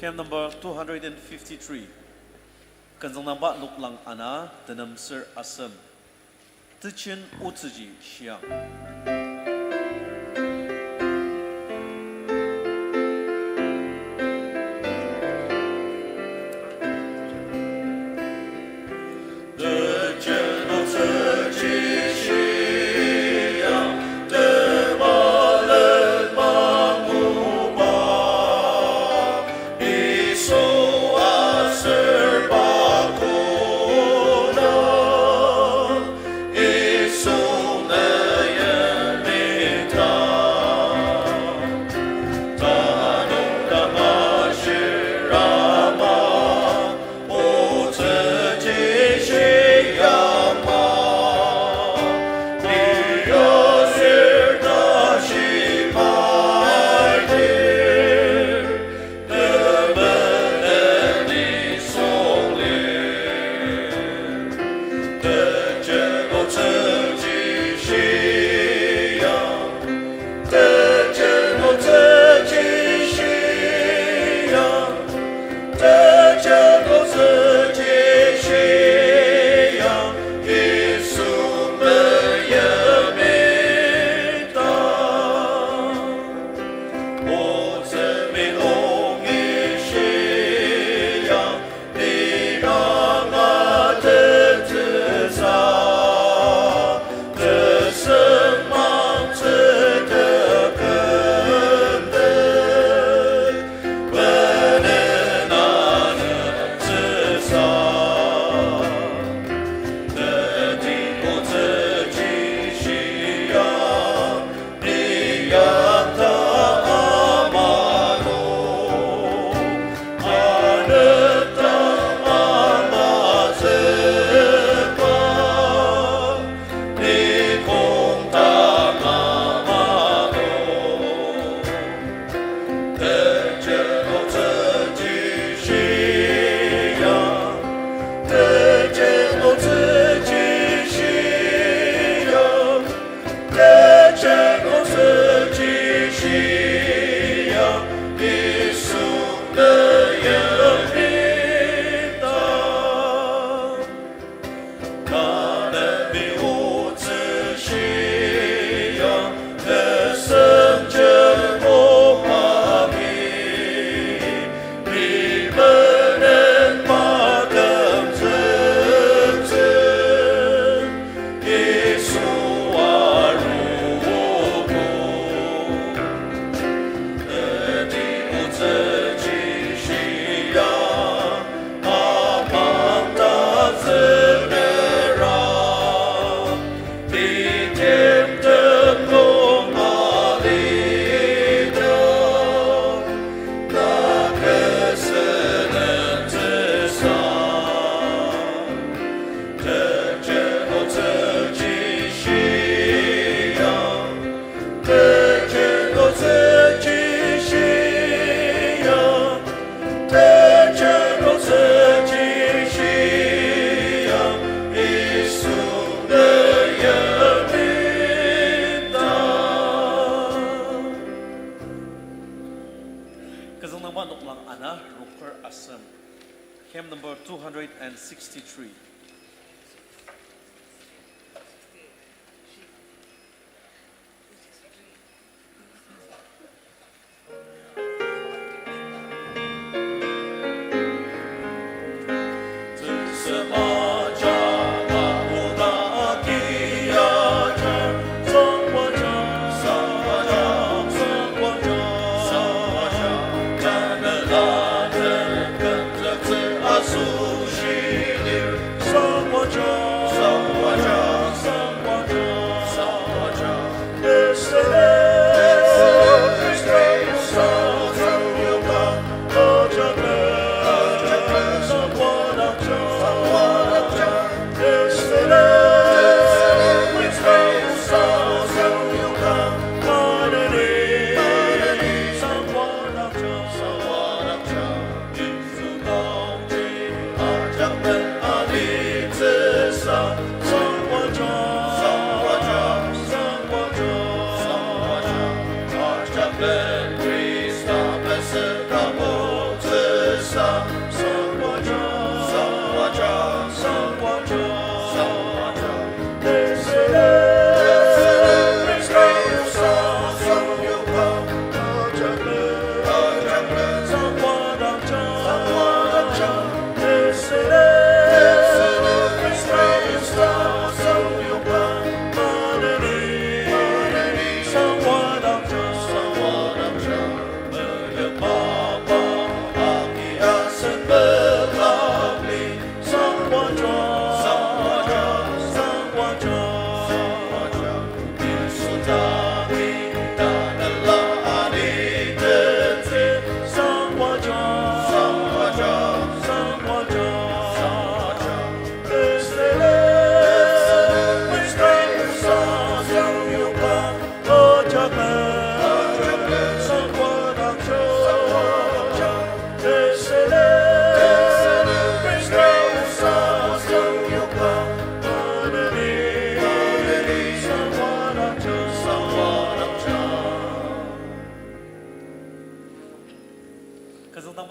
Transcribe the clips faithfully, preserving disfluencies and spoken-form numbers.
Hymn number two hundred and fifty-three. Künzüng nangba noklang ana, tenem ser asem. Tejen otsüji shiang. Künzüng nangba noklang ana, roker asem. Hymn number two hundred and sixty-three.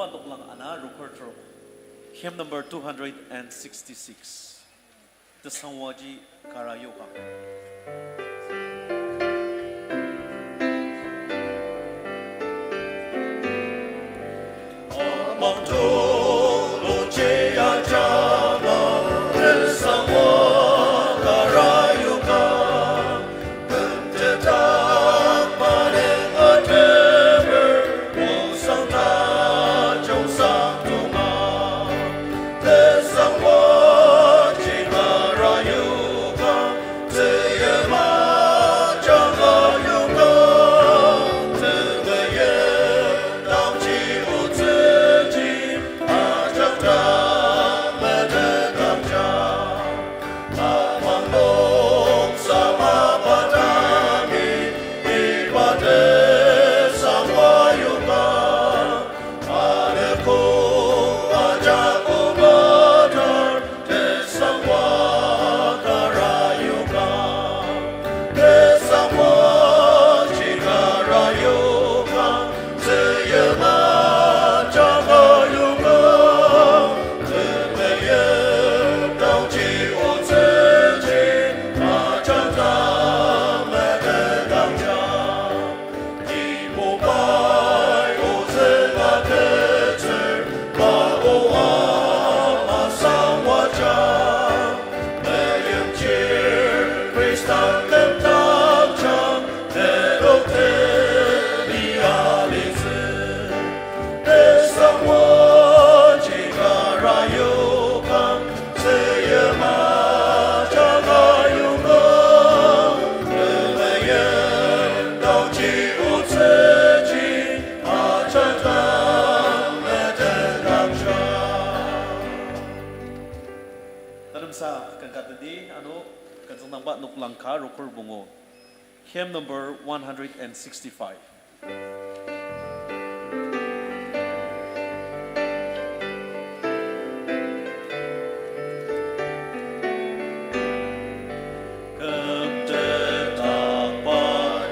Noklang ana rokur trok. Hymn number two hundred and sixty-six. Tesangwaji kara yokang. Tanü sa ken ka tendi, ano, ken züngdangba noklang ka rokur pungu. Hymn number one hundred and sixty-five. Kümtetakba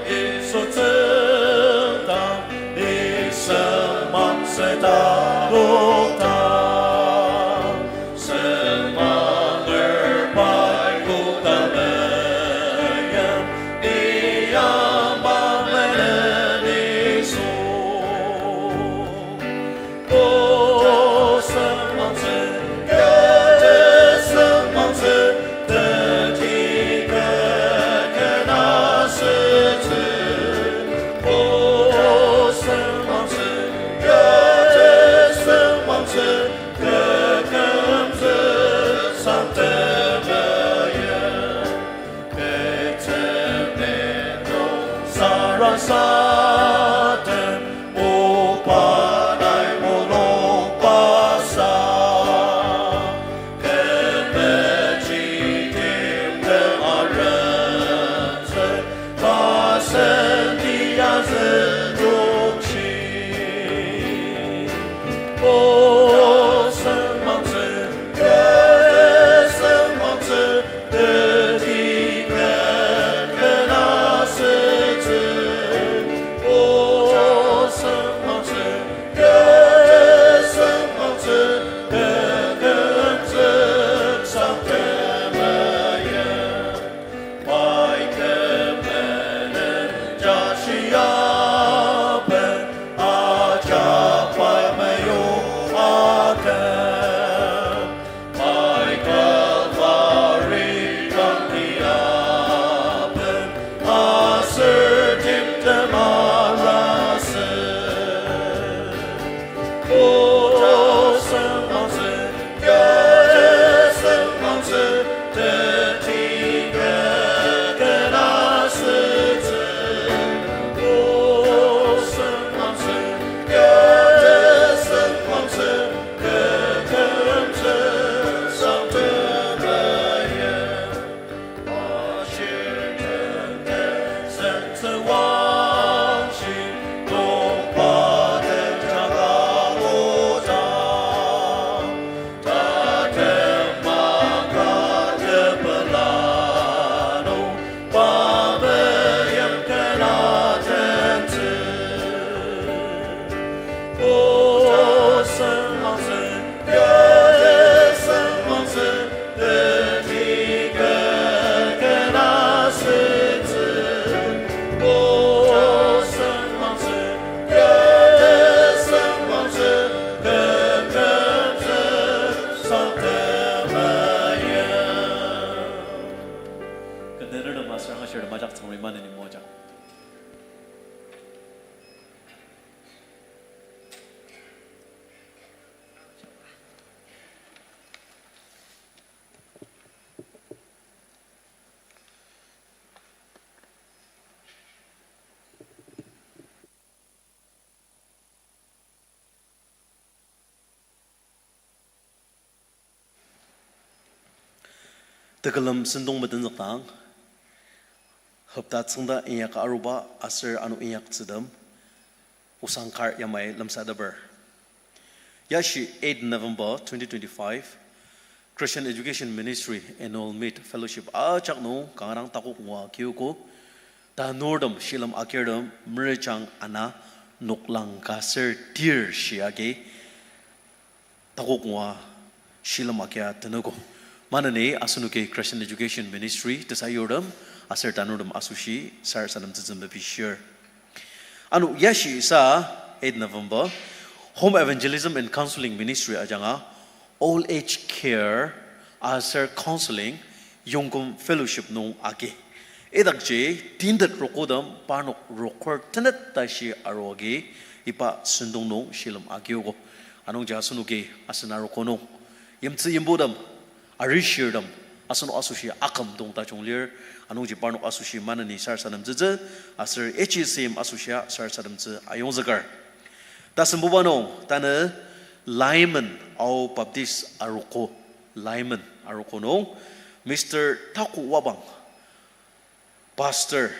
Yisu tsüngdang, nisem mangseta nokdang. Sema lerbai koda meim, ni ama menen ni Tekülem sentong metenzükdang, hopta tsüngda inyak aruba aser ano inyaktsütem, osang kar yamai lemsateper. Yashi eight November twenty twenty-five, Christian Education Ministry Annual Meet Fellowship ajak nung kanga dang takok ngua kiogo, tanurtem shilem akirtem merejang ana noklang ka ser tir shi agi takok ngua shilem akia tenügo. Maneni asenoki Christian Education Ministry tesayurtem aser tanurtem asoshi sarasademtsütsü mepishir. Ano yashi sa eight November, Home Evangelism and Counseling Ministry ajanga Old Age Care aser Counseling Yongkum Fellowship nung agi. Idakji tintet rokodem parnok rokor tenet tashi aruagi iba sentong nung shilem agiogo. Anungji asenoki asen arogo nung yimtsü yimbotem, arishirtem, asenok asoshi akümdong tajung lir, anungji parnok asoshi maneni sarasademtsütsü, aser H E C M asoshia sarasademtsü ayongzüker. Tasembuba nung, tanü Lyman Ao Baptist arogo, Lyman arogo nung, Mister Taku Wabang, Pastor,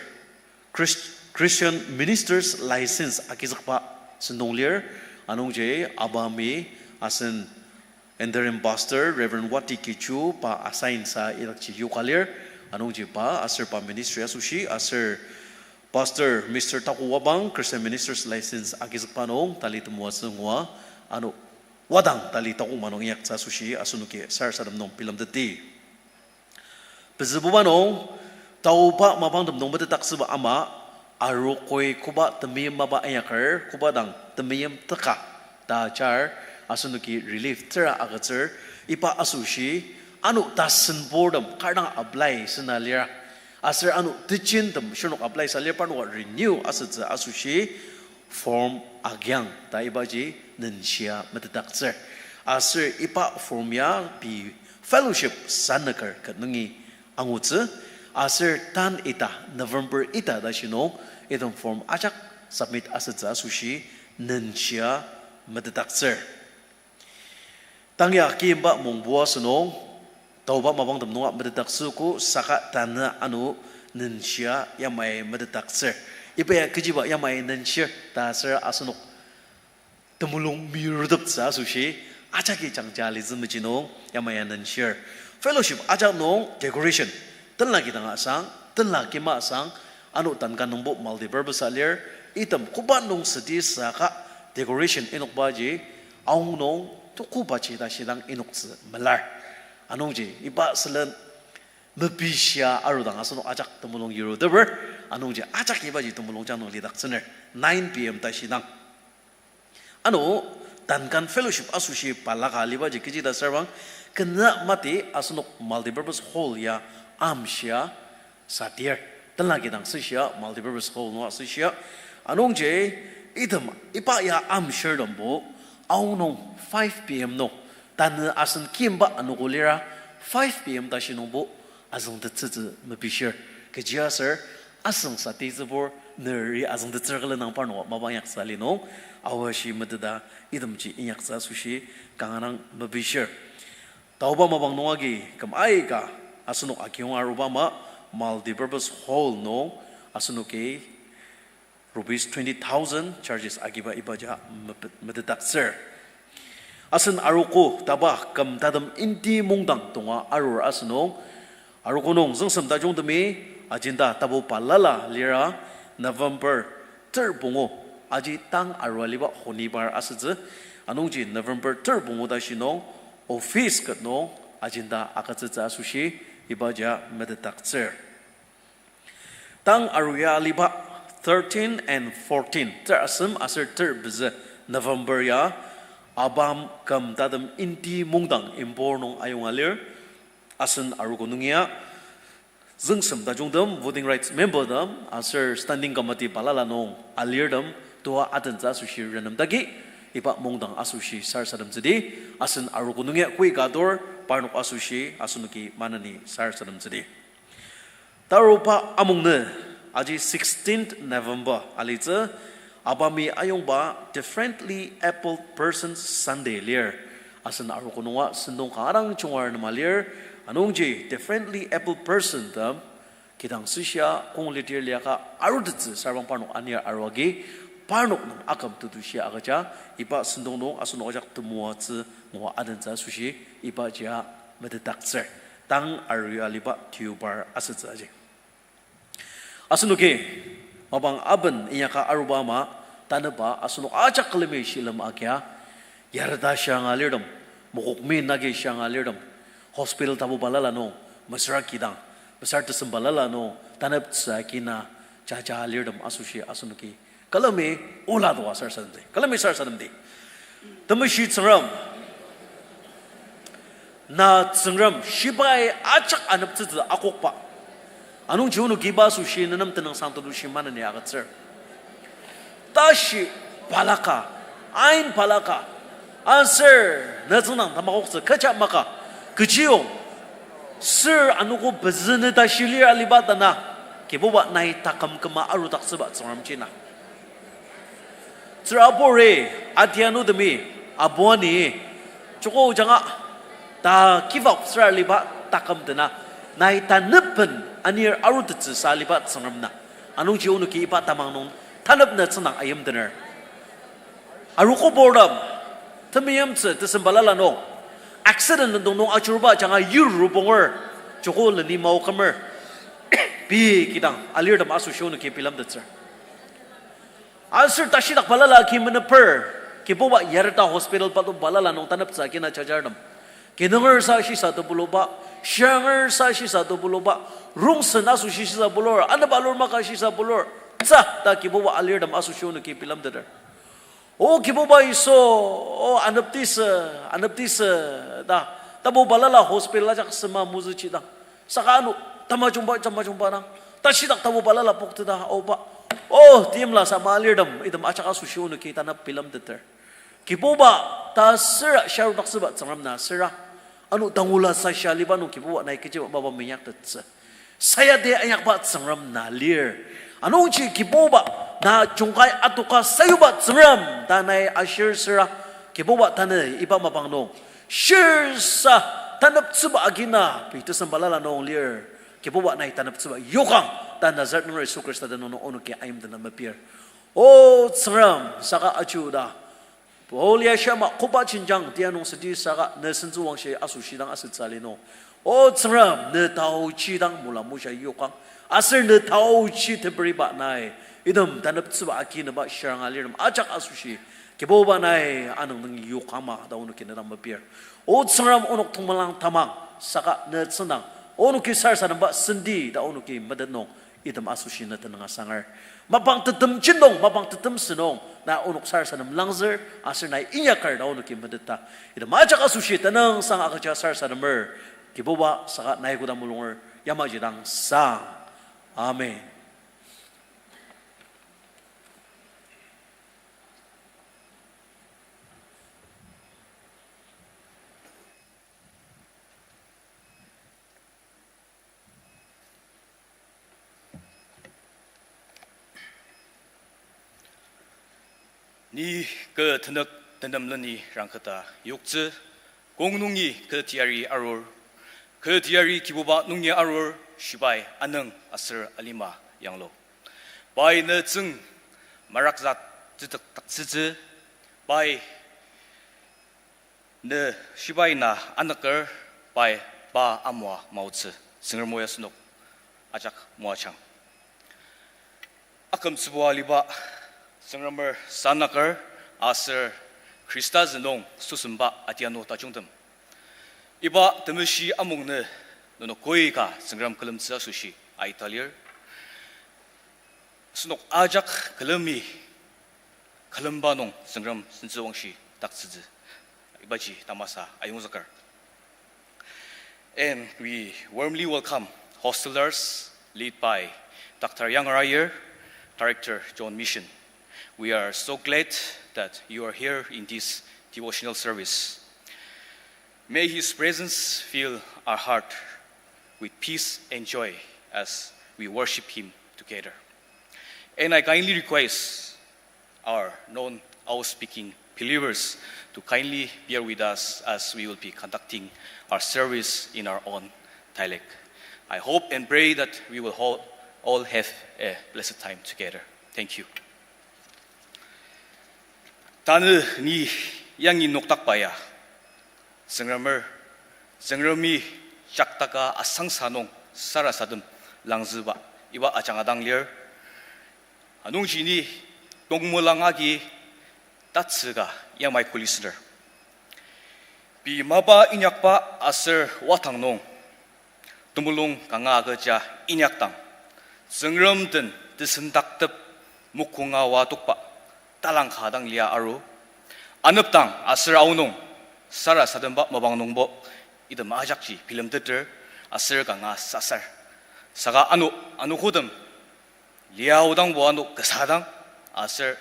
Christ-, Christian Ministers License agizükba sentong lir, anungji abami asen Interim Pastor Reverend Wati Kichu pa assign sa idakji yoka lir, anungji pa aser pa ministry asoshi aser Pastor Mister Taku Wabang Christian Ministers License agizükba nung tali temoatsü ngua, ano wadang tali takok manung inyaktsü asoshi asenoki sarasadem nung bilemteti. Pezübuba nung, taoba mapangtem nung metetdaktsüba ama, arogoi koba temeim mapa inyaker, koba dang temeim teka ta ajar, asenoki relief tera agütsür, iba asoshi, ano tasenburtem kar dang apply sena lira, aser ano tejintem shirnok apply sa lir parnoka renew asütsü asoshi, form agiang ta ibaji nenshia metetdaktsür. Aser iba form ya pei fellowship sanüker ket nungi angutsü. Aser tan ita November ita tashi nung item form ajak submit asütsü asoshi nenshia metetdaktsür. Tang ya kimba mongbo asünung, taoba mapangtem nunga metetdaktsüogo saka tanü ano nenshia yamai metetdaktsür. Iba ya kechiba yamai nenshir ta aser asenok temulung mirudeptsü asoshi, ajaki jangja alitsü meji nung yamai ya nenshir. Fellowship ajak nung decoration, tenla kidang asang, tenla kima asang, ano tanka nungbo multipurpose alir, item koba nung südi saka decoration inokbaji, aonung tokobaji ta shidang inoktsü melar. Anungji iba sülen mepishia arudang asenok ajak temulung yiruteper, anungji ajak ibaji temulungjang nung lidaktsüner, nine P M ta shidang. Ano, tankan fellowship asoshi balaka alibaji kechi ta sarbang, kena mati asenok multipurpose hall ya amshia satir. Tenla kidang süshia multipurpose hall nung asüshia. Anungji, item, iba ya amshir nungbo, aonung five P M nung, tanü asen kimba anogo lira, five P M tashi nungbo, azüngtettsütsü mepishir. Kechiaser, asüng satitsübur neri azüngtettsür külen nang parnok mapa inyaktsü ali nung, awashi meteta itemji inyaktsü asoshi kanga dang mepishir. Taoba mapang nung agi küm aika asenok akiyong aruba ama multipurpose hall nung asenoki rupees twenty thousand charges agiba ibaja mepet-, metetdaktsür. Asen arogo taba küm tatem indi mungdang tonga arur asenung, arogo nung züngsem tajungtemi agenda tapu balala lira November ter pungu, aji tang arua aliba honibar asütsü, anungji November ter pungu tashi nung office ket nung agenda agütsütsü asoshi ibaja metetdaktsür. Tang aruya aliba thirteen and fourteen, ter asem aser ter pezü November ya, abam küm tatem indi mungdang Impur nung ayonga lir, asen arogo nung ya, züngsem tajungtem, voting rights membertem, aser standing committee balala nung alirtem, tua atentsü asoshi renemdagi, iba mungdang asoshi sarasademtsüdi, asen arogo nung ya koi ka adur, parnok asoshi, asenoki maneni sarasademtsüdi. Taruba amung nü, aji sixteenth November alitsü, abami ayongba Differently Abled Persons Sunday lir. Asen arogo nunga sentong kanga dang jungar nema lir, Anungji differently abled person tem kidang süshia kong lidir liaka arutettsü sarbang parnok anir aruagi, parnok nem aküm tetushi agüja, iba sentong nung asenok ajak temoatsü ngua adentsü asoshi, iba jia metetdaktsür. Tang arua aliba tubar asütsü aji. Asenoki mapang aben inyaka aruba ama, tanüba asenok ajak külemi shilem agia, yareta shiang alirtem, mokokmi nagi shiang alirtem, hospital tapu balala nung, mesüra kidang, mesüra tesem balala nung taneptsü akina jaja alirtem asoshi asenoki külemi ola toa sarasademdi. Külemi sarasademdi. Temeshi Tsüngrem, na Tsüngrem shibai ajak aneptsütsü akokba. Anungji onoki iba asoshi nenem tenüngsang tetushi maneni agütsür. Tashi balaka, ain balaka, aser ne tsüngdang tamakoktsü kecha maka, kechiyong, sür anogo pezü ne tashi lir aliba dana, Kibuba nai taküm küma arudaktsüba Tsüngremji na. Tsüraburi, adianutemi, abuani, joko ojanga, ta give up süra aliba taküm dena, nai tanüpen anir arutettsüsa aliba Tsüngrem na. Anungji onoki iba tamang nung tanep ne tsüngdang ayimdener. Arogo purtem, temeimtsü tesem balala nung, accident nung nung ajuruba ajanga yir rubonger, joko leni maokemer, pei kidang alirtem asoshi onoki bilemtettsür. Aser tashidak balala ki meneper, Kibuba yareta hospital batu balala nung taneptsü akina jajartem. Kinunger sa shisa tebuluba, shianger sa shisa tebuluba, rongsen asoshi shisa bulur, anebalur maka shisa bulur, tsü ta Kibuba alirtem asoshi onoki bilemteter. O Kibuba Yisu, o aneptisü, aneptisü, ta, tapu balala hospital ajak sema mozüchidang. Saka ano, tamajungba, tamajungba dang, tashidak tapu balala pokteta, oba. O, timla sama alirtem, item ajak asoshi onoki tanep bilemteter. Kibuba, ta süra sharudaktsüba Tsüngrem na süra. Ano tangula sa shia liba nung Kibuba nai kechiba mapa minyaktettsü. Sayadi inyakba Tsüngrem na lir. Anungji Kibuba, na jungkai atoka sayuba Tsüngrem ta nai ashir süra. Kibuba tanü iba mapang nung shirsa taneptsüba agina pei tesem balala nung lir. Kibuba nai taneptsüba yokang ta Nazaret nunger Yisu Khrista tenüng nung onoki ayimdena mepir. O Tsüngrem, saka ajuda Paul ya shia ama koba jenjang tia nung südi saka ne sentsüwangshi asoshi dang asütsü ali nung. O Tsüngrem, ne taochi dang mula musha yokang. Aser ne taochi teperiba nai, item taneptsüba akineba shiranga alirtem ajak asoshi, Kibuba nai anüng nung yokang ma ta onoki ne dang mepir. O Tsüngrem, onok tongmelang tamang, saka ne tsüngdang onoki sarasademba senti ta onoki metet nung, item asoshi ne tenüng asanger. Mapang tetem jindong, mapang tetem sünung, na onok sarasadem langzür, aser nai inyaker ta onoki meteta. Item ajak asoshi tenüngsang agüja sarasademer, Kibuba saka nai koda mulunger, yamaji dang sang. Amen. Ni kü tenük tenemleni rangketa yoktsü, kong nungi kü teyari arur, kü teyari Kibuba nungi arur, shibai anüng aser alima yanglu. Pai ne tsüng marakzütsüdaktsütsü, pai ne shibai na anüker, pai pa amua maotsü. Tsüngrem o ya asenok ajak moajang. Akümtsübua aliba Tsüngremer sanaker aser Khrista zünung süsemba atianu tajungtem, iba temeshi amungnü nenok koi ka Tsüngrem külemtsü asoshi aita lir. Asenok ajak külemi külemba nung Tsüngrem sentsüwangshi daktsütsü, ibaji tamasa ayongzüker. And we warmly welcome hostelers led by Doctor Yang Rayer, Director, John Mission. We are so glad that you are here in this devotional service. May His presence fill our heart with peace and joy as we worship Him together. And I kindly request our non-Ao speaking believers to kindly bear with us as we will be conducting our service in our own dialect. I hope and pray that we will all, all have a blessed time together. Thank you. Tanü ni yangi noktakba ya, Tsüngremer, Tsüngremi jaktaka asangsa nung sarasadem langzüba iba ajanga dang lir. Anungji ni tongmelang agi tatsüka yamai kuli süner. Pei mapa inyakba aser watang nung temulung kanga agüja inyakdang, Tsüngrem den tesendaktep mokonga oa tokba talangka dang lia aru, anepdang aser aonung sarasademba mapang nungbo item ajakji bilemteter aser kanga sasar. Saka ano, anogotem lia aodangbo ano kasa dang aser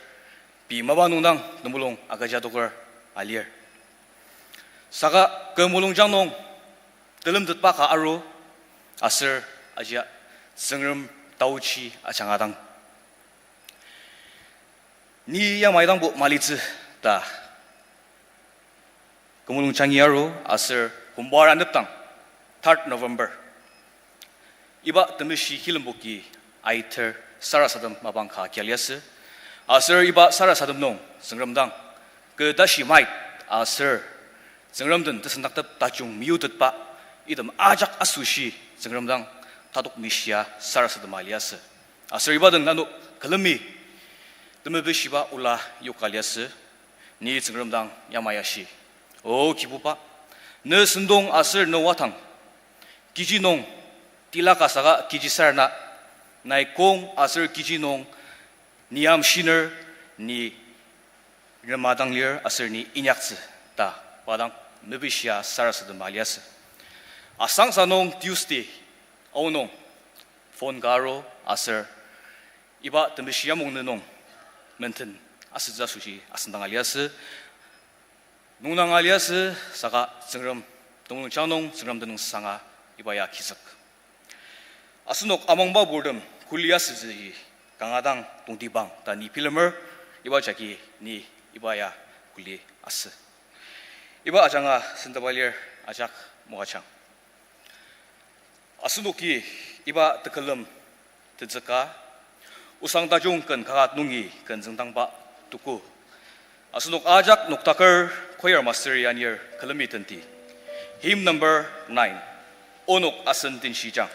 pei mapa nung dang temulung agüja adoker alir. Saka kü mulungjang nung telemtetba ka aru aser ajia Tsüngrem taochi ajanga dang. Ni yamai dangbo malitsü ta kü mulungjangi aru aser Hombar anepdang, third November, iba temeshi kilemboki aiter sarasadem mapang ka kia liasü. Aser iba sarasadem nung Tsüngrem dang kü tashi mait aser Tsüngrem den tesendaktep tajung meyutetba item ajak asoshi Tsüngrem dang tatok mishia sarasadema liasü. Aser iba den ano külemi temepeshiba ola yoka liasü. Ni Tsüngrem dang yamai ashi: O Kibuba, ne sentong aser ne watang, kechi nung tila ka saka kechisarena, nai kong aser kechi nung ni amshiner, ni rema dang lir aser ni inyaktsü ta pa dang mepishia sarasadema liasü. Asangsa nung Tuesday aonung phone ka aru aser iba temeshi amung nü nung menden asütsü asoshi asüngdanga liasü. Nungdanga liasü, saka Tsüngrem, temulungjang nung Tsüngrem tenüngsanga iba ya agizük. Asenok amangba purtem kuli asütsüji kanga dang tongtibang ta ni bilemer, iba jagi ni iba ya kuli asü. Iba ajanga sentepa lir ajak moajang. Asenoki iba tekülem tenzüka, osang tajung ken kaket nungi ken züngdangba tuku. Asenok ajak noktaker choir master-i anir külemi tenti. Hymn number nine. Onok asen tenshijang.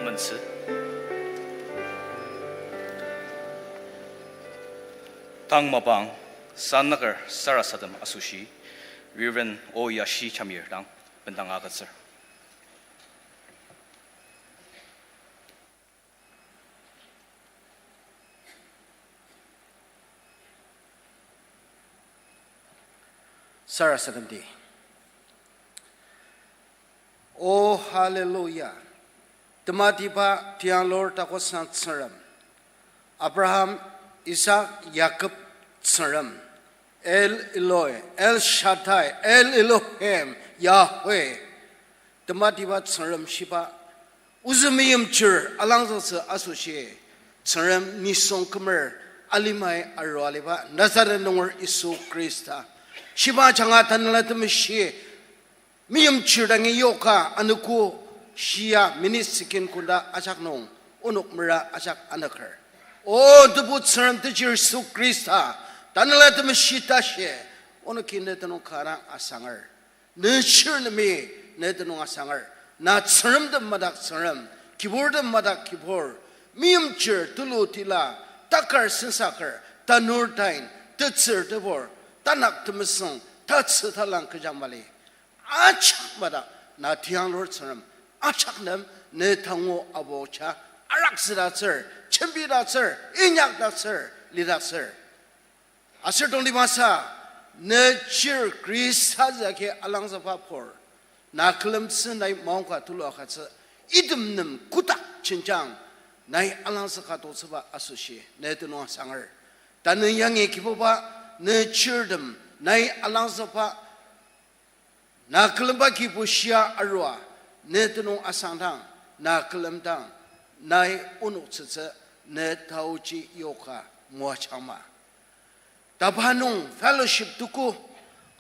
Bentsü. Tang mapang, sanaker sarasadem asoshi, Reverend O Yashi Chamir dang bendang agütsür. Sarasademdi. O, hallelujah. Tematiba tianglur takosang Tsüngrem, Abraham, Isak, Jakob Tsüngrem, El Eloi, El Shaddai, El Elohim, Yahweh. Tematiba Tsüngrem shiba, ozü meimchir alangzüktsü asoshi, Tsüngrem nisung kümer alimai arua aliba Nazareth nunger Yisu Khrista. Shiba ajanga Tanela Temeshi, meimchir dangi yoka anogo shia minute second konda ajak nung, onok mera ajak anoker. O Tebu Tsüngrem Tejir Yisu Khrista, Tanela Temeshi tashi, onoki ne tenüng kanga asanger. Ne chirnemi ne tenüng asanger. Na Tsüngremtem madak Tsüngrem, kiburtem madak kibur. Meimchir tulu tila, takar sensaker, tanur tain, tetsür tebur, tanak temesüng, tatsü talang kejang mali. Ajak madak na tianglur Tsüngrem, ajak nem ne tangu abocha, arakzüdaktsür, jembidatsür, inyakdaktsür, lidaktsür. Aser tongtibangsa, ne chir Khrista züki alangzükba pur, na külemtsü nai maongka tulu agütsü, item nem kotak jenjang, nai alangzüka totsüba asoshi, ne tenüng asanger. Tanü yangi Kibuba, ne chirtem, nai alangzükba, na külemba kibu shia arua, ne tenüng asangdang, na külemdang, nai onoktsütsü, ne taoji yoka moajangma. Tapa nung fellowship tuku,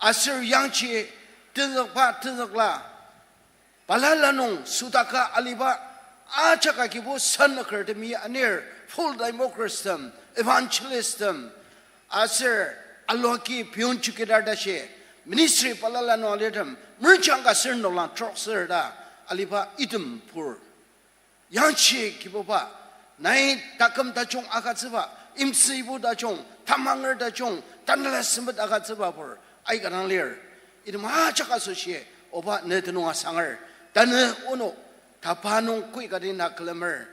aser yangji tenzükba tenzükla, balala nung südaka aliba, ajak agibo sanaker temi anir, full time workers tem, evangelist tem, aser aluaki peon chukidar tashi, ministry balala nung alirtem, merjang ka ser nunglang trok ser ta, aliba item pur. Yangji Kibuba, nai taküm tajung agütsüba, imtsüibu tajung, tamanger tajung, tanela sempet agütsüba pur, aika dang lir. Item ajak asoshi, oba ne tenüng asanger, tanü onok, tapa nung kui kati na külemer.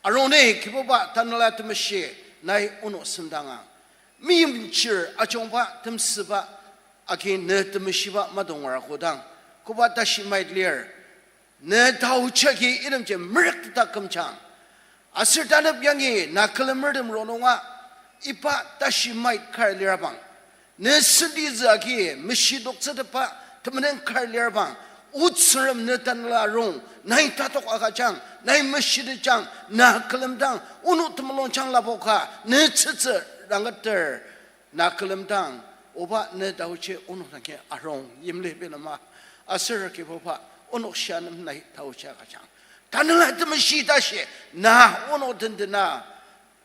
Aroni Kibuba Tanela Temeshi, nai onok semdangang. Meimchir ajungba temsüba, agi ne temeshiba madongra kodang, koba tashi mait lir. Ne taochi agi itemji merüktetdak kümjang. Aser tanep yangi na külemertem rongnunga iba tashi mait kar lirabang, ne sentitsü agi meshidoktsütepa temenen kar lirabang, O Tsüngrem ne tanela arung, nai tatok agüjang, nai meshitetjang, na külemdang, onok temulungjang lapoka, ne tsütsü rangeter, na külemdang, oba ne taochi onok dangi arung yimli bilema, aser Kibuba, onok shia nem nai taochi agüjang. Tanela Temeshi tashi, na onok tendena,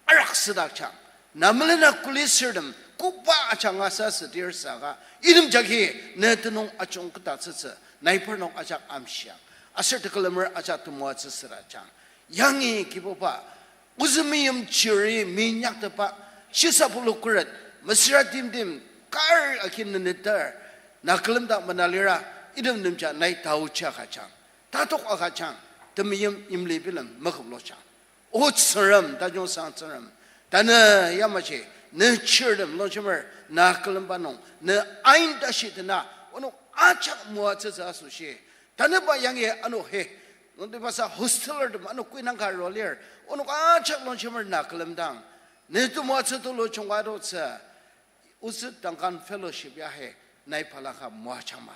arak südakjang. Na melena kulisürtem, koba ajanga sa südir saka, item jagi ne tenüng ajungketa tsütsü, nai parnok ajak amshiang. Aser tekülemer ajak temoatsü südakjang. Yangi Kibuba, ozü meimchiri minyaktepa, shisa pulu khuret, mesüra timtem, kar agi neneter, na külemdak mena lira, item nemja nai taochi agüjang. Tatok agüjang, temeim imli bilem meküplojang. O Tsüngrem, tajungsang Tsüngrem, tanü yamaji, ne chirtem longshimer, na külemba nung, ne ain tashi tena, onok ajak moatsütsü asoshi, tanüba yangi ano he, nungtibasa hostelertem ano kuinangka aru lir, onok ajak longshimer na külemdang, ne temoatsü tulu chungka arutsü, Ozü Duncan Fellowship ya he nai balaka moajangma.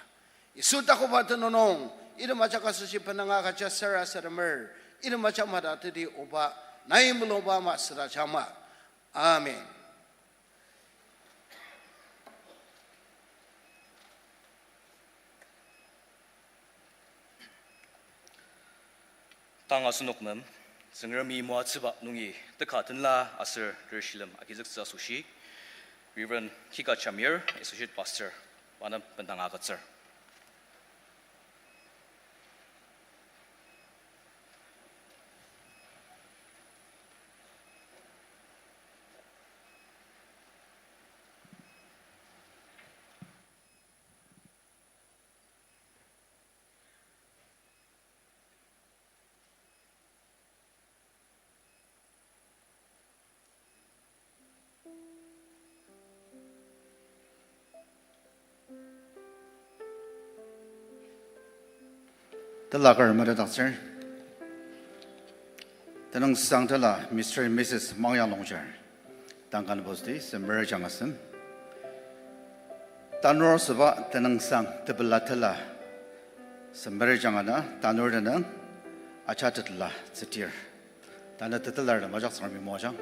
Yisu takoba tenüng nung, item ajak asoshi benanga agüja sarasademer, item ajak madateti oba, nai mulungba ama südajangma. Amen. Tang asenok nem, Tsüngremi moatsüba nungi teka tenla aser tershilem agizüktsü asoshi, Reverend Kika Chamir, Associate Pastor, pa nem bendang agütsür. Telaker metetdaktsür. Tenüngsang tela Mister and Missus Mangyang Longchar. Duncan Bosdi, Semer Jangasem. Tanur süba tenüngsang tepela tela Semer Jangana, tanur tenüng acha tetela tsütir. Tanü tetelar majak sangar mimoajang.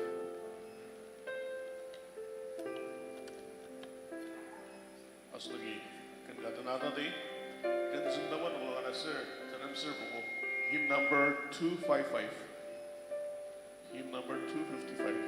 Asenoki ken ka tena tadi, ken züngdangba nunglang ana ser, tenem ser pungu, hymn number two five five. Hymn number two fifty-five.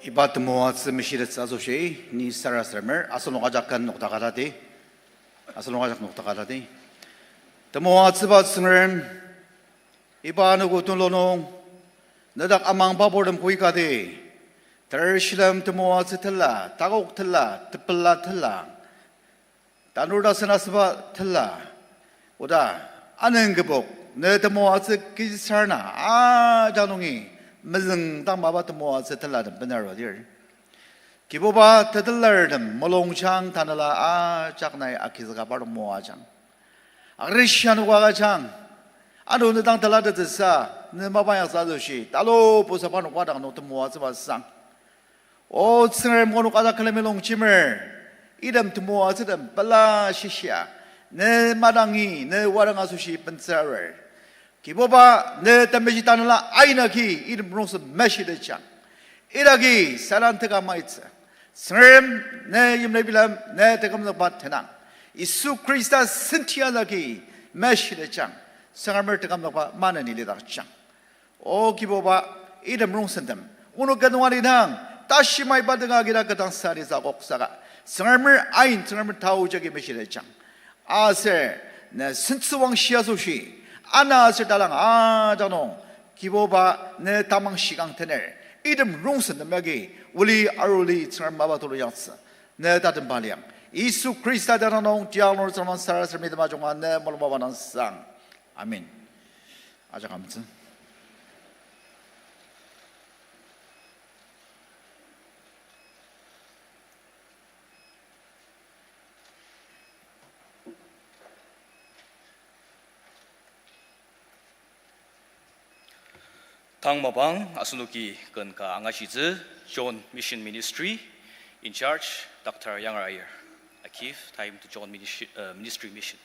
Iba temoatsü meshitettsü asoshi, ni sarasademer, asenok ajak ken nokdakatadi, asenok ajak nokdakatadi. Temoatsüba Tsüngrem, iba anogo tulu nung, nedak amangba purtem koikati, ter shilem temoatsü tila, takok tila, tepela tila, tanur tasen asüba tila, oda, anüng kübok, ne temoatsü kisarna, ajak nungi, mezüng dang mapa temoatsü tila den benaru lir. Kibuba tetelartem mulungjang tanela ajak nai agizüka partem moajang. Agrishi anogo agüjang. Ano ne dang telatettsüsa, ne mapa inyaktsü asoshi, talu pusa parnok wadang nung temoatsüba sang. O Tsüngrem, onok ajak külemi longjemer, item temoatsütem pela shishia, ne madangi, ne wadang asoshi bentsürer. Kibuba, ne temeshi tanela aina agi, item rongsen meshitetjang. Idagi Satan teka maitsü. Tsüngrem, ne yimli bilem, ne tekümzükba tenang. Yisu Khrista sentia agi meshitetjang. Tsüngremer tekümzükba maneni lidakjang. O Kibuba, item rongsentem, onok ken nung alidang, tashi maiba tenga kida ketdangsadi sa kok saka, Tsüngremer ain, Tsüngremer tao jagi meshitetjang. Aser, ne sentsüwangshi asoshi, ana aser talang ajak nung, Kibuba, ne tamang shikang tener, item rongsentem agi, oli aruli Tsüngrem mapa tulu yangtsü, ne tatemba liang. Yisu Khrista tenüng nung, tiang nung Tsüngrem sarasadem item ajunga, ne mulung mapa nang sang. Amen. Ajak amtsü. Tang mapang asenoki ken ka angashitsü John Mission Ministry in charge Doctor Yangar Aier. I give time to John Ministry, uh, Ministry Mission.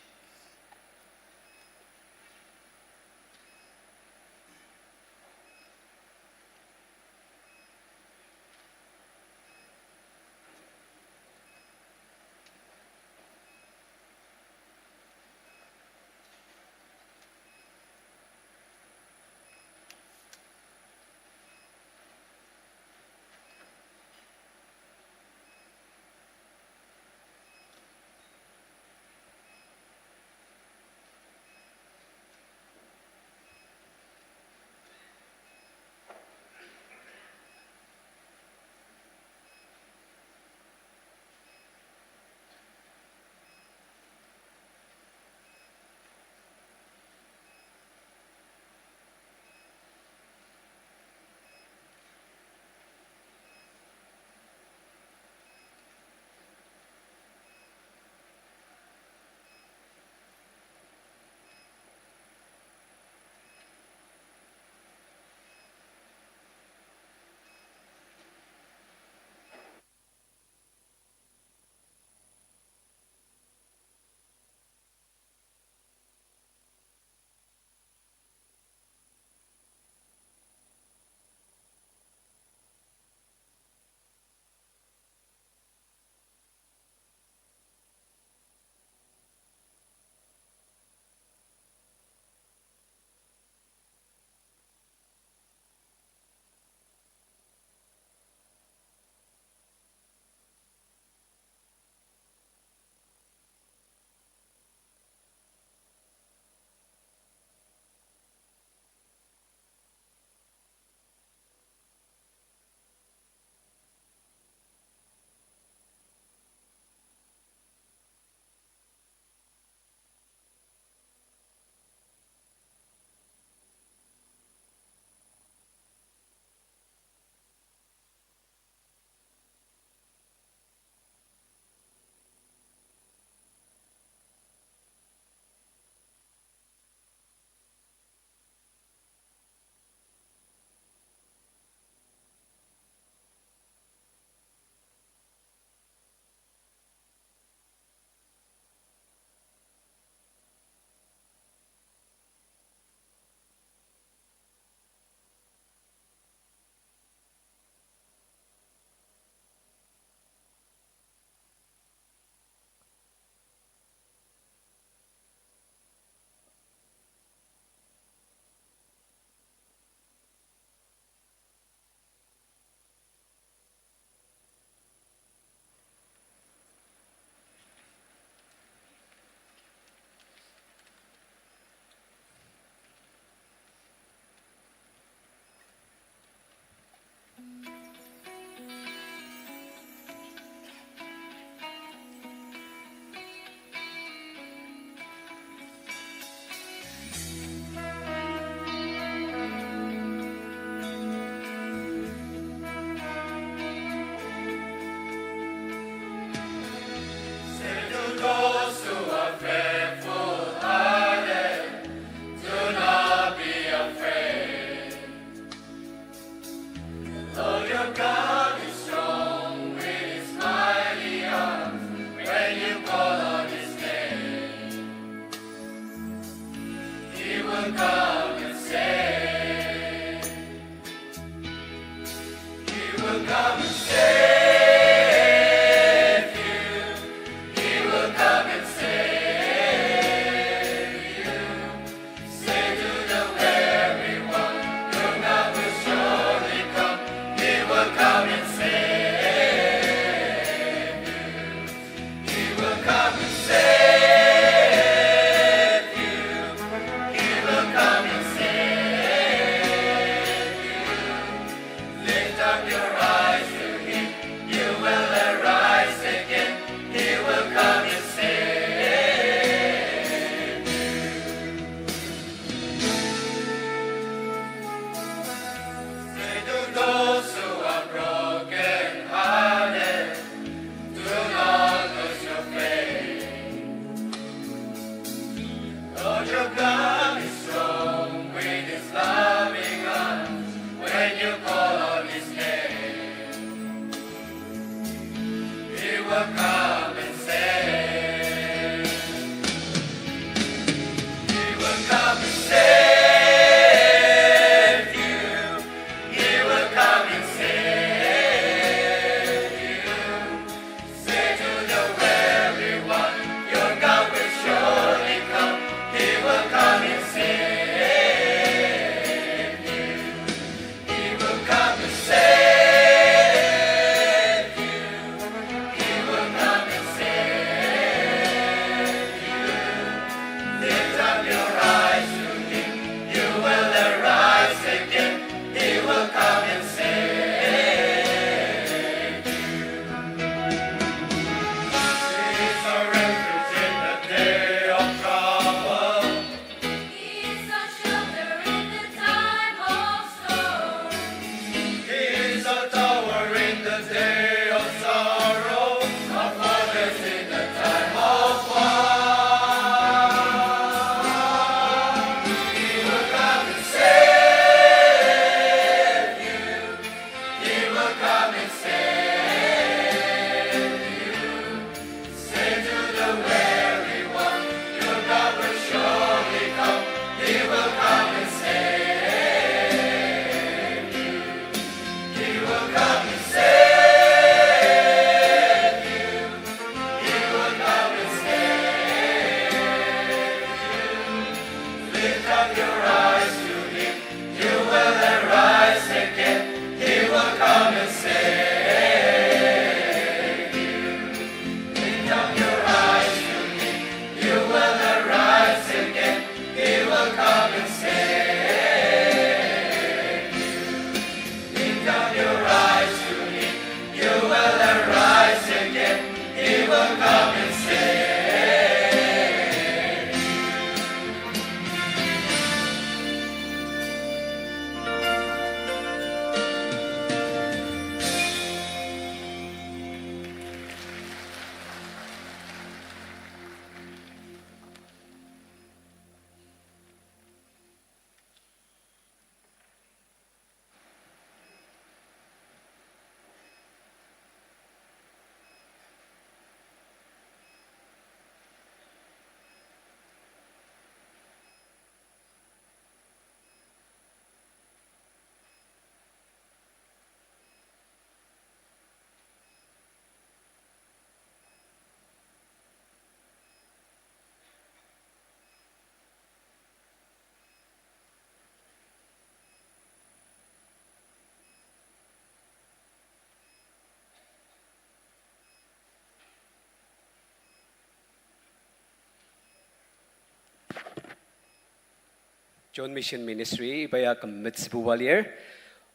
John Mission Ministry iba ya küm metsübuba lir,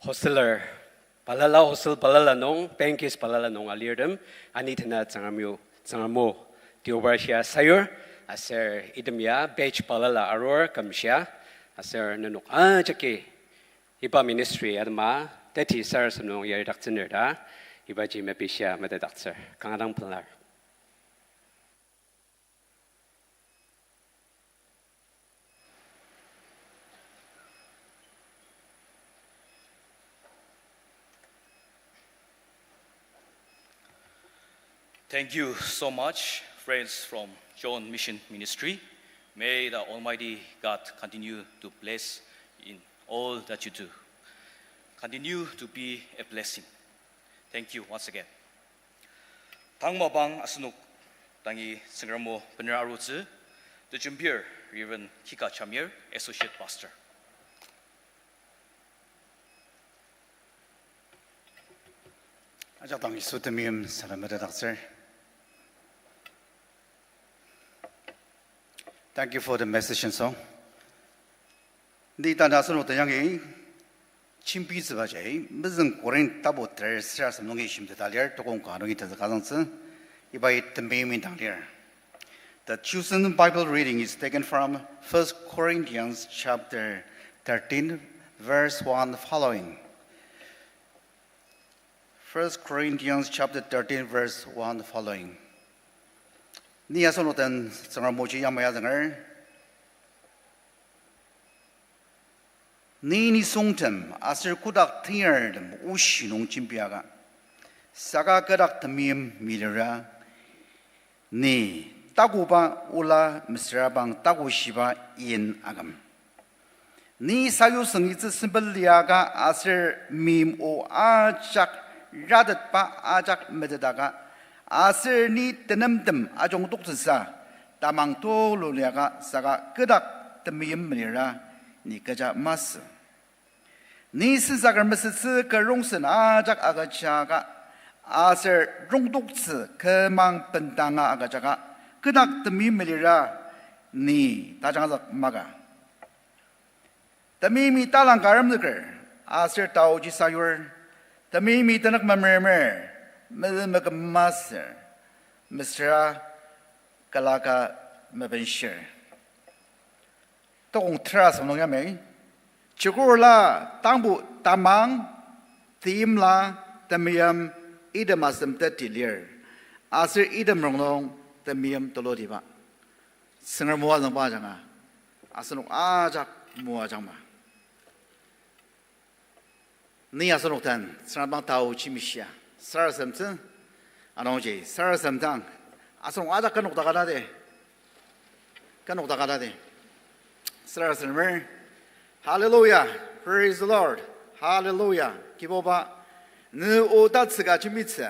hosteler balala, hostel balala nung, paying guest balala nung alirtem, ani tena Tsüngrem o, Tsüngrem o deobarshia sayur, aser item ya batch balala arur kümshia, aser nenok ajaki iba ministry atema teti sarasadem nung yaridaktsüner ta, ibaji mepishia metetdaktsür. Kanga dang pelar. Thank you so much, friends from John Mission Ministry. May the Almighty God continue to bless in all that you do. Continue to be a blessing. Thank you once again. Tang mapang asenok dangi Tsüngrem o bener arutsü, tejembir Reverend Kika Chamir, Associate Pastor. Ajak dang Yisu temeim salem metetdaktsür. Thank you for the message and song. Ni tana asenok tayangi jembitsübaji, mezüng Korinth tapu ter sarasadem nungi shimteta lir, tokong ka nungi tenzüka zangtsü, ibai temeim indang lir. The chosen Bible reading is taken from First Corinthians chapter thirteen, verse one following. First Corinthians chapter thirteen, verse one following. Ni asenok den Tsüngrem oji yamai azünger. Ni nisungtem aser kotak tenyartem oshi nung jembiaka, saka kotak temeim melira, ni takoba ola mesüra bang takoshiba in aküm. Ni sayusüng itsü sempet liaka aser meim o ajak ratetba ajak metetaka, aser ni tenemtem ajungtoktsüsa tamang tulu liaka saka kotak temeim melira ni kecha masü. Ni sensaker mesütsü kü rongsen ajak agüjaka, aser rongtoktsü kü mang bendanga agüjaka, kotak temeim melira ni tajangzük maka. Temeimi talang ka aremzüker, aser taoji sayur, temeimi tenük memeremer, mezü meküm masür, mesüra külaka mebenshir. Tokong tera asem nung yamai, chukurla tangbo tamang, teimla temeim, item asem teti lir. aser item rongnung temeim tulutiba. Tsüngrem moazüngba ajanga asenok ajak moajangma. Ni asenok den Tsüngrem dang tao jimishia sarasademtsü. Anungji sarasademdang asenok ajak kü nokdakadadi, kü nokdakadadi sarasademer. Hallelujah, praise the Lord. Hallelujah. Kibuba, ne o tatsüka jembitsü.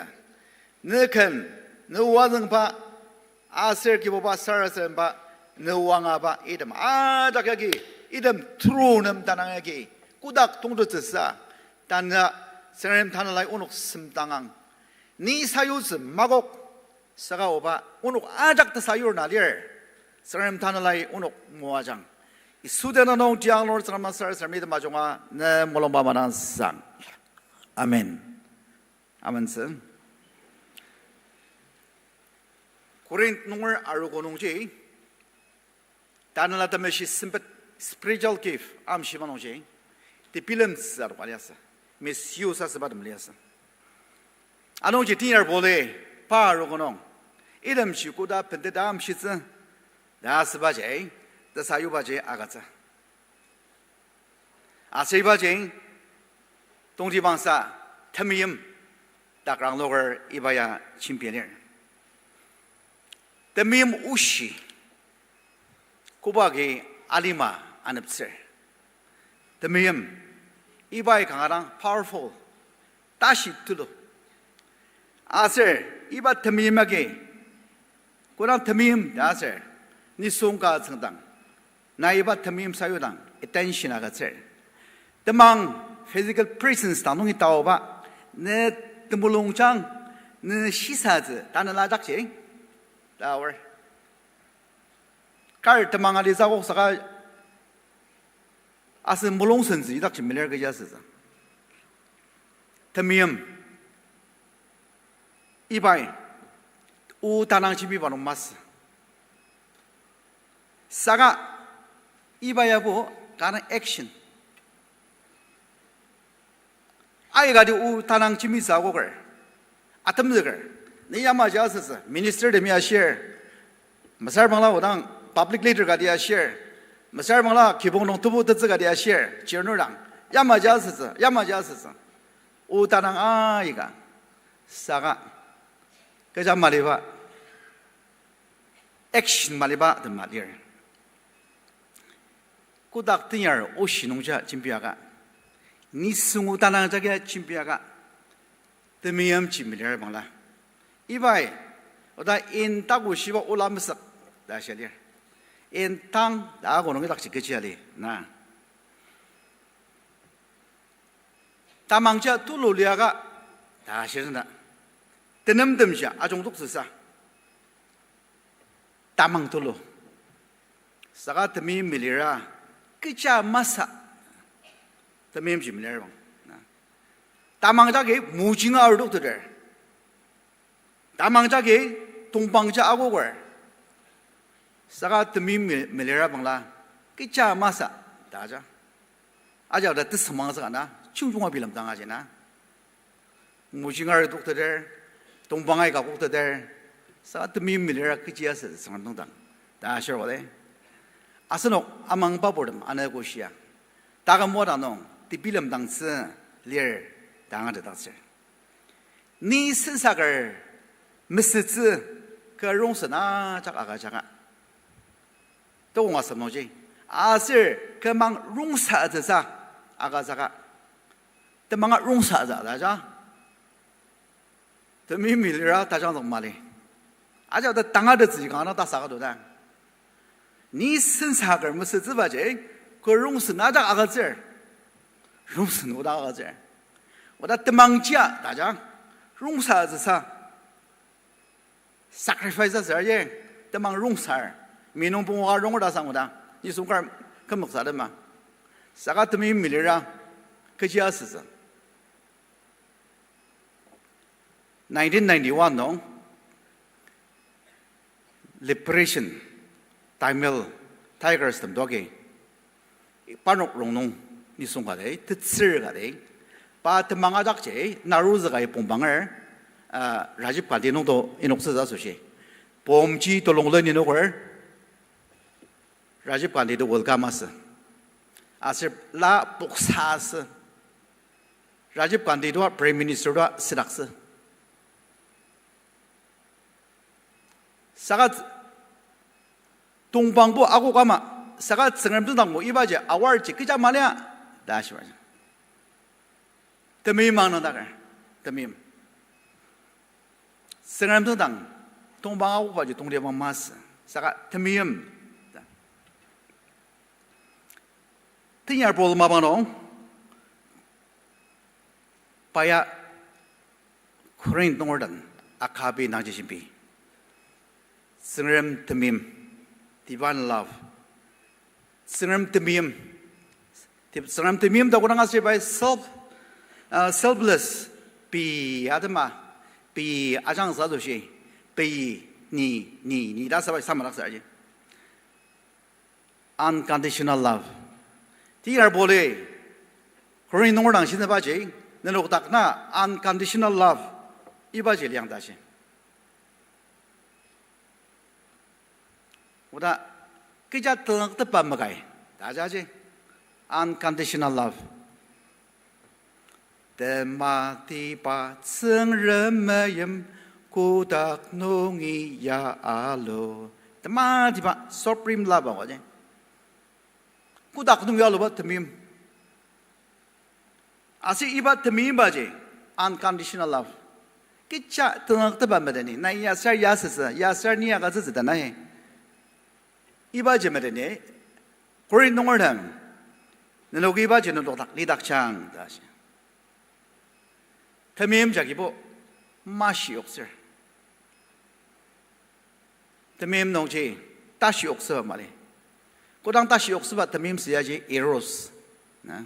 Ne ken, ne o azüngba, aser Kibuba sarasademba, ne o angaba item ajak yagi, item turu nem tanang yagi, kotak tongtettsüsa, tanü Tsüngrem Tanelai onok semdangang. Ni sayutsü makok, saka oba onok ajak tesayur na lir. Tsüngrem Tanelai onok moajang. Yisu tenüng nung tiang lur Tsüngrem sarasadem item ajunga ne mulungba madangsang. Amen. Amentsü. Korinth nunger arogo nungji, Tanela Temeshi sempet spiritual gift amshiba nungji, tebilemtsü adok aliasü, misuse asüba tem liasü. Anungji tenyar Paul-i pa arogo nung, itemji koda penteta amshitsü, ta asübaji, tesayubaji agütsü. Aser ibaji, tongtibangsa, temeim, dak rangloker iba ya jembi lir. Temeim oshi, koba agi alima aneptsür. Temeim, ibai kanga dang powerful, tashi tulu. Aser, iba temeim agi, kodang temeim ta aser, nisung ka tsüngdang, nai iba temeim sayudang attention agütsür. Temang physical presence dang nungi taoba, ne temulungjang, ne shisatsü, tanela dakji, ta aor. Kar temang alitsü akok saka asen mulung sentsü idakji melir kechi asütsü. Temeim, ibai, o tanang jembiba nung masü. Saka iba yabo kanga action. Aikati o tanang jembitsü akoker, atemzüker, ni yamaji asütsü, minister temi ashir, mesüra bangla odang public leader kati ashir, mesüra bangla kibong nung tebu tetsü kati ashir, chirnur dang, yamaji asütsü, yamaji asütsü. O tanang aika, saka, kecha maliba, action maliba tema lir. Kotak tenyar oshi nungja jembiaka, nisung o tanang jagia jembiaka, temeimji melir bangla, ibai, oda in taku shiba ola mesük ta shia lir. In tang ta ako nung idakji kechi ali na. Tamangja tulu liaka ta shirena. Tenemtemji ajungtoktsüsa tamang tulu. Saka temeim melira kecha masü, temeimji melir bang. Tamang jagi mojinga arudokteter. Tamang jagi tongpangja akoker. Saka temeim me-, melira bangla kecha masü ta aja. Ajak ta tesüngmang saka na, chungjunga bilemdang aji na. Mojinga arudokteter, tongpang aika kokteter, saka temeim melira kechi asü Tsüngrem dang ta ashir wale. Asenok amangba purtem anogo shia, taküm wadang nung tebilemdangtsü lir ta angatetdaktsür. Ni sensaker mesütsü kü rongsen ajak agüjaka, tokong asem nungji, aser kü mang rongsatsüsa agüjaka, temanga rongsatsü ta aja. Temeim melira tajangzük mali. Ajak ta tangatettsü kanga ta saka to ta. Ni sensaker mesütsübaji, kü rongsen ajak agütsür. Rongsen oda agütsür. Oda temangjia ta aja. Rongsatsüsa sacrifice asür ye, temang rongsar, mi nung pungu ka ronger ta sang oda, nisung kar kümzüksa tema. Saka temeim melira kechi asütsü. Nineteen ninety-one nung liberation, Tamil Tigers tem doagi, parnok rongnung nisung kati, tetsür kati, pa temang ajakji naruzükai pongbanger, uh, Rajiv Gandhi nungto inoktsütsü asoshi. Bomb ji tulung leni nuker, Rajiv Gandhi to welcome asü. Aser la poksa asü. Rajiv Gandhi to Prime Minister to südaktsü. Saka tongpangbo akok ama, saka Tsüngrem tsüngdangbo ibaji award ji kecha malia, ta shiba. Temeim ang nüngdaker, temeim. Tsüngrem tsüngdang, tongpang akokbaji tongtibang masü, saka temeim. Tenyar Paul mapang nung, pa ya Korinth nunger den Agape nangji jembi. Tsüngrem temeim, divine love. Tsüngrem temeim, ti-, Tsüngrem temeim ta kodang aser pai self, uh, selfless, pei atema, pei ajangsa asoshi, pei, ni, ni, ni ta sabai samadaktsü aji. Unconditional love. Tenyar Paul-i Korinth nunger dang shisabaji, nenok dak na unconditional love ibaji liang ta shi. Oda kecha tenüktepba makai ta jaji, unconditional love. Tematiba Tsüngrem meim kotak nungi ya alu. Tematiba supreme love aji. Kotak nungi aluba temeim. Aser iba temeimbaji unconditional love. Kecha tenüktepba meteni, nai ya ser ya süsü, ya ser ni ya ka süsü ta nai. Ibaji meteni, Korinth nunger den, nenoki ibaji nenok dak lidakjang ta shi. Temeim jagibo mashiyoktsür. Temeim nungji tashiyoktsüba mali. Kodang tashiyoktsüba temeim süyaji eros, na,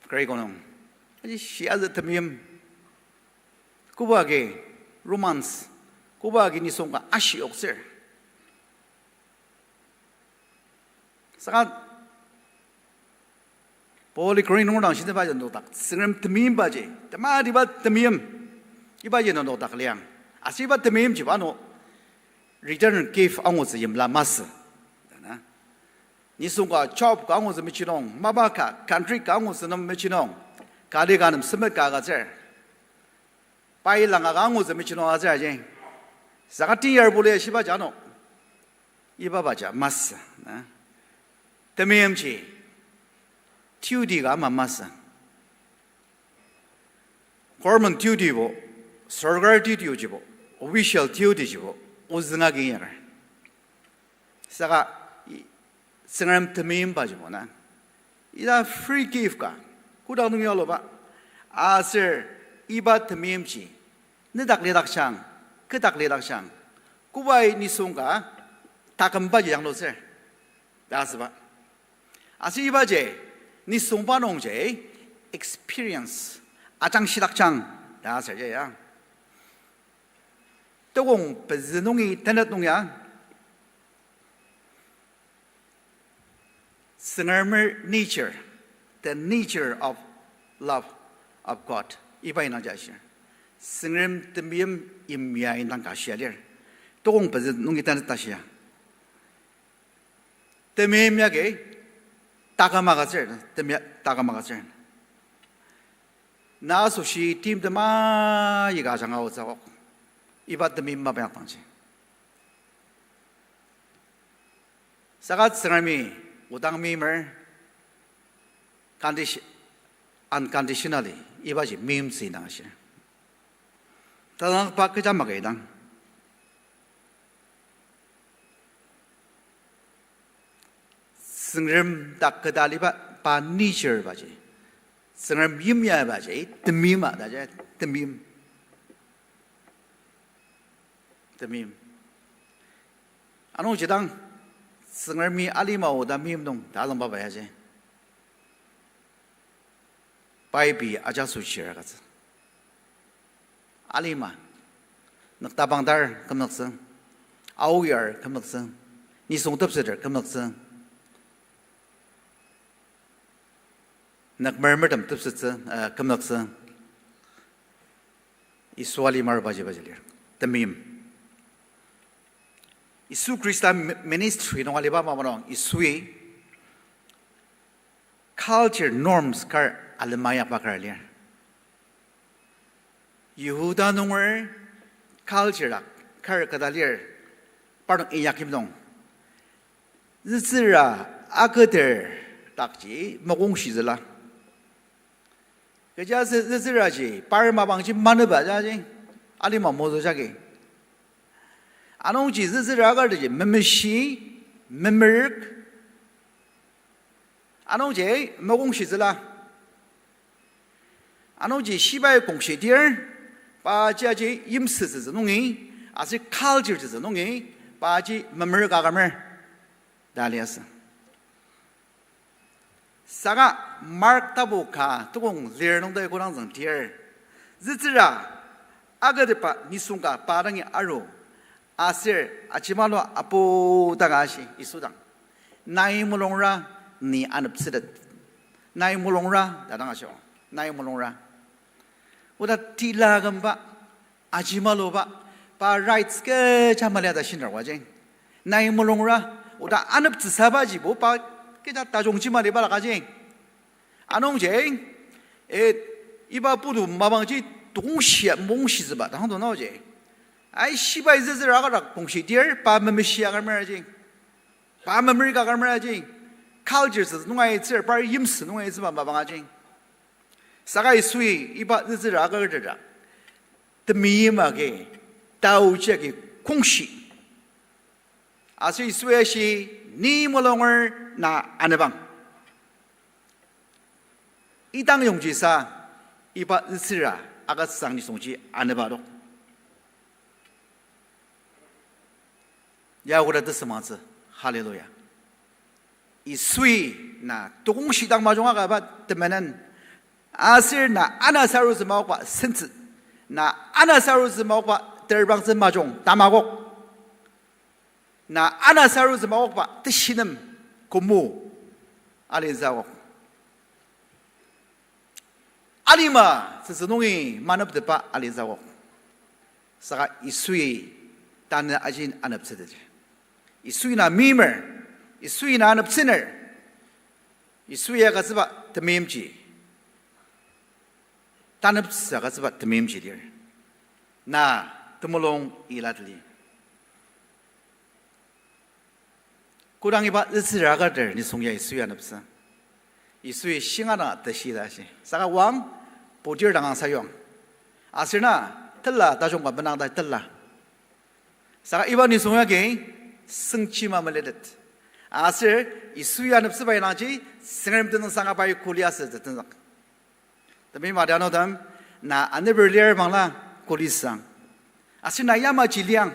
Greek nung. Aji shiazü temeim. Koba agi romance, koba agi nisung ka ashiyoktsür. Saka Paul-i Korinth nunger dang shisabaji nenok dak Tsüngrem temeimbaji, tematiba temeim, ibaji nenok dak liang. Aser iba temeimjiba ano return gift angutsü yimla masü, ta na. Nisung ka job ka angutsü mechi nung, mapa ka country ka angutsü nem mechi nung, kali ka nem semet ka agütsür. Pai langa ka angutsü mechi nung agütsür aji. Saka tenyar Paul-i shibaji ano ibabaji masü, na. Temeimji duty ka ama masü. Government dutybo, sorkar duty jibo, official duty jibo ozünga kin yaker. Saka i-, Tsüngrem temeimbajibo na, ita free gift ka, kotak nungi aluba. Aser iba temeimji nedak lidakjang, kedak lidakjang, kobai nisung ka takümbaji yanglutsür ta asüba. Aser ibaji nisungba nungji experience ajangshidakjang ta asür ya. Tokong pezü nungi tenet nung ya, Tsüngremer nature, the nature of love of God, iba indang ja shir. Tsüngrem temeim yimya indang ka shia lir. Tokong pezü nungi tenet ta shia. Temeim yagi taküm agütsür, temeim taküm agütsür. Na asoshi timtem aika ajanga otsü akok. Iba temeim mapa indang dangji. Saka Tsüngremi odang meimer condi-, unconditionally ibaji meimtsü indang ashi. Talangba kecha maka idang. Tsüngrem dak keta aliba pa nature baji, Tsüngrem yimya baji, temeim a, taji temeim. Temeim. Anungji dang, Tsüngremi alima oda meim nung ta alangba ba yaji. Pai pei ajaso chir agütsü. Alima, nük tapang dar kümnüktsü, aoyar kümnüktsü, nisung tepseter kümnüktsü, nük mermertem tepsettsü, eh, kümnüktsü. Yisu alimar baji baji lir. Temeim. Yisu Khrista mi-, ministry nung aliba mapa nung Yisui culture norms kar alema inyakba kar lir. Yihuda nunger culture dak kar keta lir, parnok inyakyim nung. Zütsüra aketer dakji makongshitsüla. Kechiaser zütsüraji par mapangji manüba jaji, alima mozo jagi. Anungji zütsüra aketerji memeshi, memerük. Anungji makongshitsüla. Anungji shibai kongshitir, paji aji yimsütsütsü nungi, aser culture tsütsü nungi, paji memerük akümer ta liasü. Saka Mark tapu ka tukong lir nung tai kodang züngdir, zütsüra aketepa nisung ka pa dangi aru, aser ajimalo apu daka ashi Yisu dang, nai mulungra ni aneptsütet. Nai mulungra ta dang ashi, nai mulungra. Oda tila kümba, ajimaloba, pa rights kecha mali ta shinra waji. Nai mulungra, oda aneptsüsabajibo pa kecha tajungji mali balaka ji. Anungji, e, iba putu mapangji tukongshia mongshitsüba tang do naoji. Ai shibai zütsüra aketer kongshitir, pa memeshi akümer ji. Pa memerük akümer ji. Culture sü nunga itsür, par yimsü nunga itsüba mapang aji. Saka Yisui iba zütsüra aketer dak temeim agi, taoji agi kongshi. Aser Yisui ashi, ni mulunger na anepang. Idang yongji sa, iba zütsüra agütsüang nisungji anepa tok. Ya koda tesümangtsü, hallelujah. Yisui na tukongshidang majung akaba temenen, aser na anasarutsü maokba sentsü, na anasarutsü maokba terbangtsü majung tamakok. Na anasarutsü maokba teshinem kümo alitsü akok. Alima tsütsü nungi maneptetba alitsü akok. Saka Yisui tanü ajin aneptsütet. Yisui na meimer, Yisui na aneptsüner, Yisui agütsüba temeimji, taneptsü agütsüba temeimji lir. Na temulung ilatli. Kodang iba zütsüra aketer nisung ya Yisui aneptsü, Yisui shinga dang teshi ta shi. Saka wang, putir dang ang sayuang. Aser na, tela tajung ka benang ta tela. Saka iba nisung yagi, sengchi mameletet. Aser, Yisui aneptsüba indangji, Tsüngrem tenüng sanga pai kuli asütsü tenzük. Temeim adianutem, na aneper lir bangla kulisang. Aser na yamaji liang.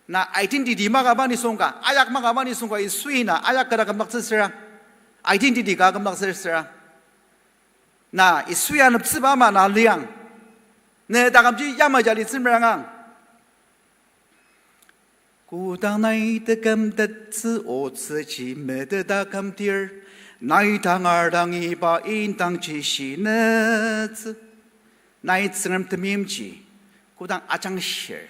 Na identity makaba nisung ka, ayak makaba nisung ka, Yisui na ayak kara kümdaktsüsüra. Identity ka kümdaktsüsüra. Na Yisui aneptsüba ama na liang. Ne takümji yamaji alitsü merangang. Kodang nai tekümtettsü otsüji meteta kümdir, nai tangar dang iba indangji shinetsü. Nai Tsüngrem temeimji kodang ajangshir,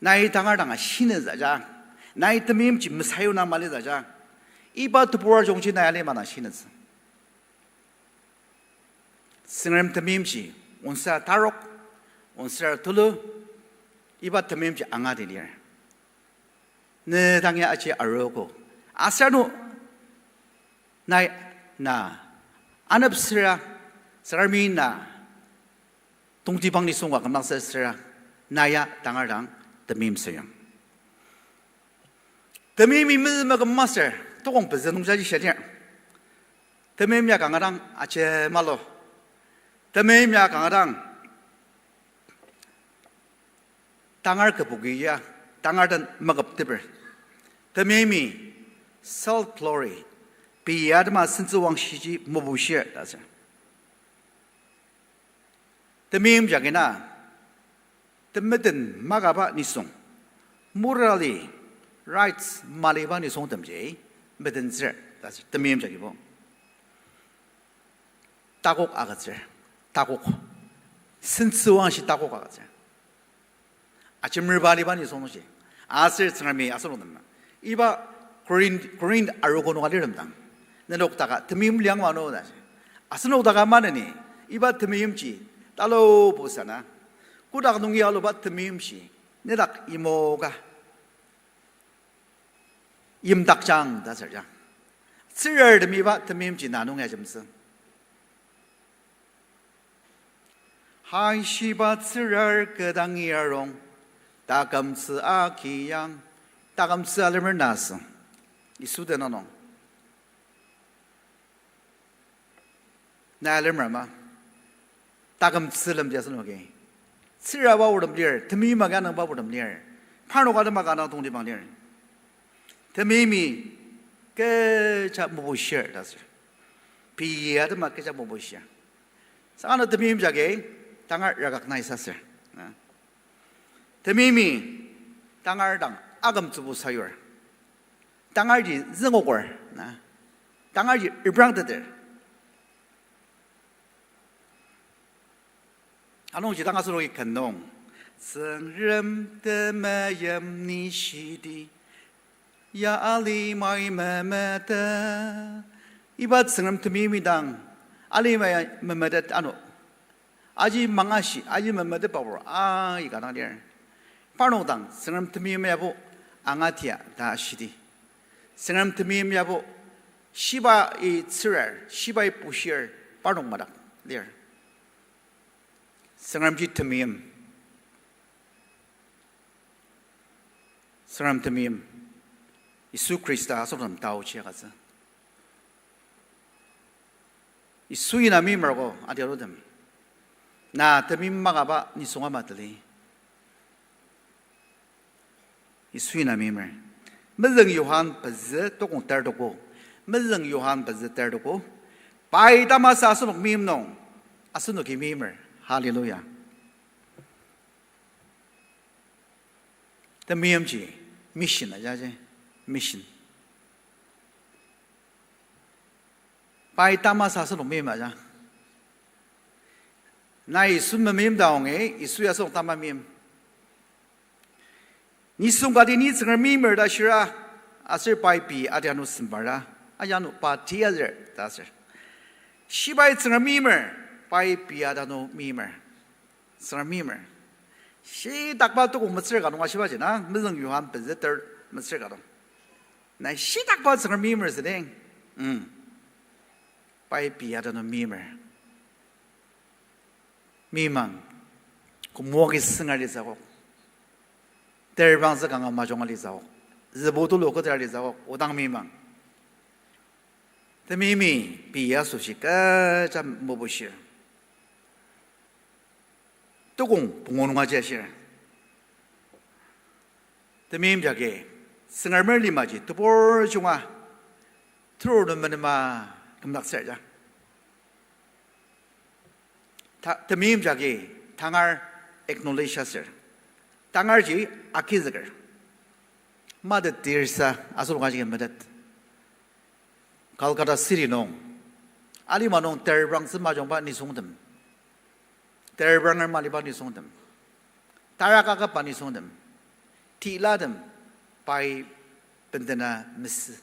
nai tangar dang shinetsü ja, nai temeimji mesayuba mali ja, iba tebur jungji nai alima dang shinetsü. Tsüngrem temeimji, onsar tarok, onsar tulu, iba temeimji angati lir. Ne dang ya aji arogo. Aser ano, nai na aneptsüra, Tsüngremi na tongtibang nisung ka kümdaktsüsüra, na ya tangar dang temeim süyang. Temeimi mezüma kümaser, tokong pezü nungjaji shia lir. Temeim ya kanga dang aji malo. Temeim ya kanga dang tangar kübok ya, tangar den maküpteper. Temeimi self glory, pei atema sentsüwangshiji mebushir ta sür. Temeim jagi na, temeten makaba nisung, morally rights maliba nisungtemji metentsür ta sür, temeim jagibo. Takok agütsür, takok. Sentsüwangshi takok agütsür. Ajemerba aliba nisung nungji. Aser Tsüngremi asenok nem. Iba Korinth, Korinth arogo nung alirtem dang. Nenok daka temeim liang mano ta. Asenok daka maneni. Iba temeimji. Talo busana. Kotak nungi aluba temeimji. Nedak imoka. Yimdakjang ta sür ya. Tsürartemi iba temeimji na nung ya jemtsü. Haishiba tsürar kü dangi arung, takümtsü agi yang, takümtsü alemer na sü. Yisu den anung. Na alemer ama. Takümtsü lemdi asenoki. Tsüraba otem lir, temeim agi anungba otem lir. Parnok atema ka nung tongtibang lir. Temeimi kecha mebushir ta sür. Pei atema kecha mebushir. Saka ano temeim jagi tangar recognize asür. Na. Temeimi tangar dang akümtsübo sayur. Tangarji züngoker, na. Tangarji reprangteter. Anungji dang asenoki ken nung. Tsüngrem temeim ni shidi, ya alimai memetet. Iba Tsüngrem temeimi dang, alimai memetet ano. Aji mangashi, aji memetetbabur, aika dang lir. Parnok dang, Tsüngrem temeim yabo angatia ta shidi. Tsüngrem temeim yabo shibai tsürar, shibai bushir, parnok madak lir. Tsüngremji temeim. Tsüngrem temeim. Yisu Khrista asenok nem taochi agütsü. Yisui na meimer ko ati arutem. Na temeim makaba nisung ama tali. Yisui na meimer. Mezüng Johan pezü tokong ter tuko. Mezüng Johan pezü ter tuko. Pai tamasa asenok meim nung. Asenoki meimer. Hallelujah. Temeimji mission ajaji, mission. Pai tamasa asenok meim aja. Na Yisu memeim ta angi, Yisu ya asenok tama meim. Nisung kati ni Tsüngrem meimer ta shira, aser pai pei ati ano sempar ta, aji ano pa tia zür ta aser. Shibai Tsüngrem meimer, pai pei ati ano meimer. Tsüngrem meimer. Shitakba tukong metsür ka nung ashibaji na, Mezüng Johan pezü ter metsür ka nung. Na shitakba Tsüngrem meimer süding. Mm. Pai pei ati ano meimer. Meimang. Kü moagi sünga litsüogo. Terbang zü kanga majunga litsüogo. Zübo tulu koter litsüogo. Odang meimang. Temeimi pei asoshi kecha mebushir. Tukong pungu nung aji ashir. Temeim jagi, Tsüngremer limaji tebur junga, turur nung menema kümdaktsür ja. Ta-, temeim jagi, tangar acknowledge asür. Tangarji agizüker. Matet tirsa, asenok ajaki metet. Calcutta City nung, alima nung terbangtsü majungba nisungtem, terbanger maliba nisungtem, taraka kaba nisungtem, tilatem, pai bendena mesü.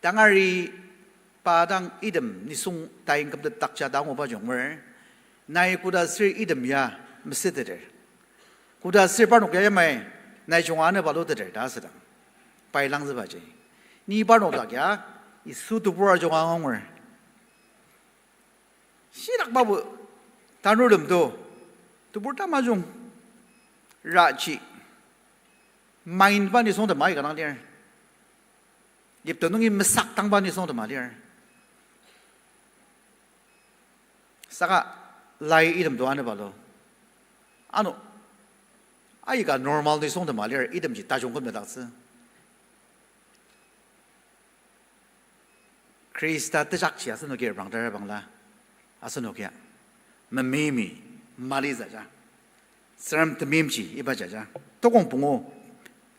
Tangari pa dang item nisung tain kümtet takja dang oba jungmer, nai koda sür item ya mesüteter. Koda sür parnok ya yamai, nai junga anü baluteter ta asüdang. Pai langzübaji. Ni parnok dak ya, Yisu tebur ajunga angur. Shidak babu, tanurtem to, tebur tamajung, raji, mind ba nisungtem aika dang lir. Yipta nungi mesak tangba nisungtem a lir. Saka lai item to anü balu. Ano, aika normal nisungtem a lir, itemji tajung kümdaktsü. Khrista tejakji asenoki reprangdar bangla, asenokia memeimi mali zaja. Tsüngrem temeimji iba jaja. Tokong pungu,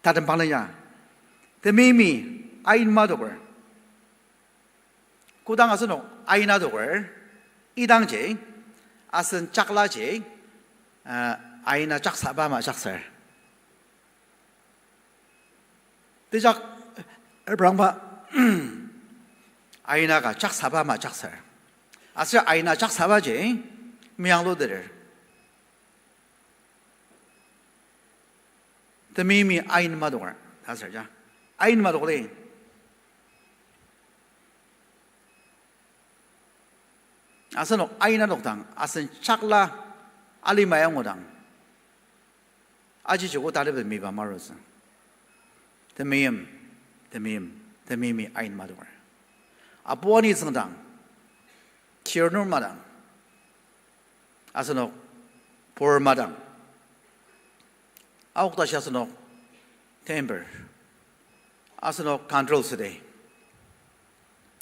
tatem panglen ya. Temeimi ain madoker. Kodang asenok ain adoker, idangji, Asen chaklaji, uh, aina chaksaba ama jakser. Tejak, Abrahamba, aina ka chaksaba ama jakser. Aser aina jaksabaji, meyangluteter. Temeimi ain madoker, ta aser ja. Ain madokli. Asenok ain adokdang, asen chakla alima yangudang, aji joko taliben miba marutsü. Temeim, temeim, temeimi ain madoker. Apu ani tsüngdang, tirnur madang, asenok pur madang, aoktashi asenok temper, asenok control südi.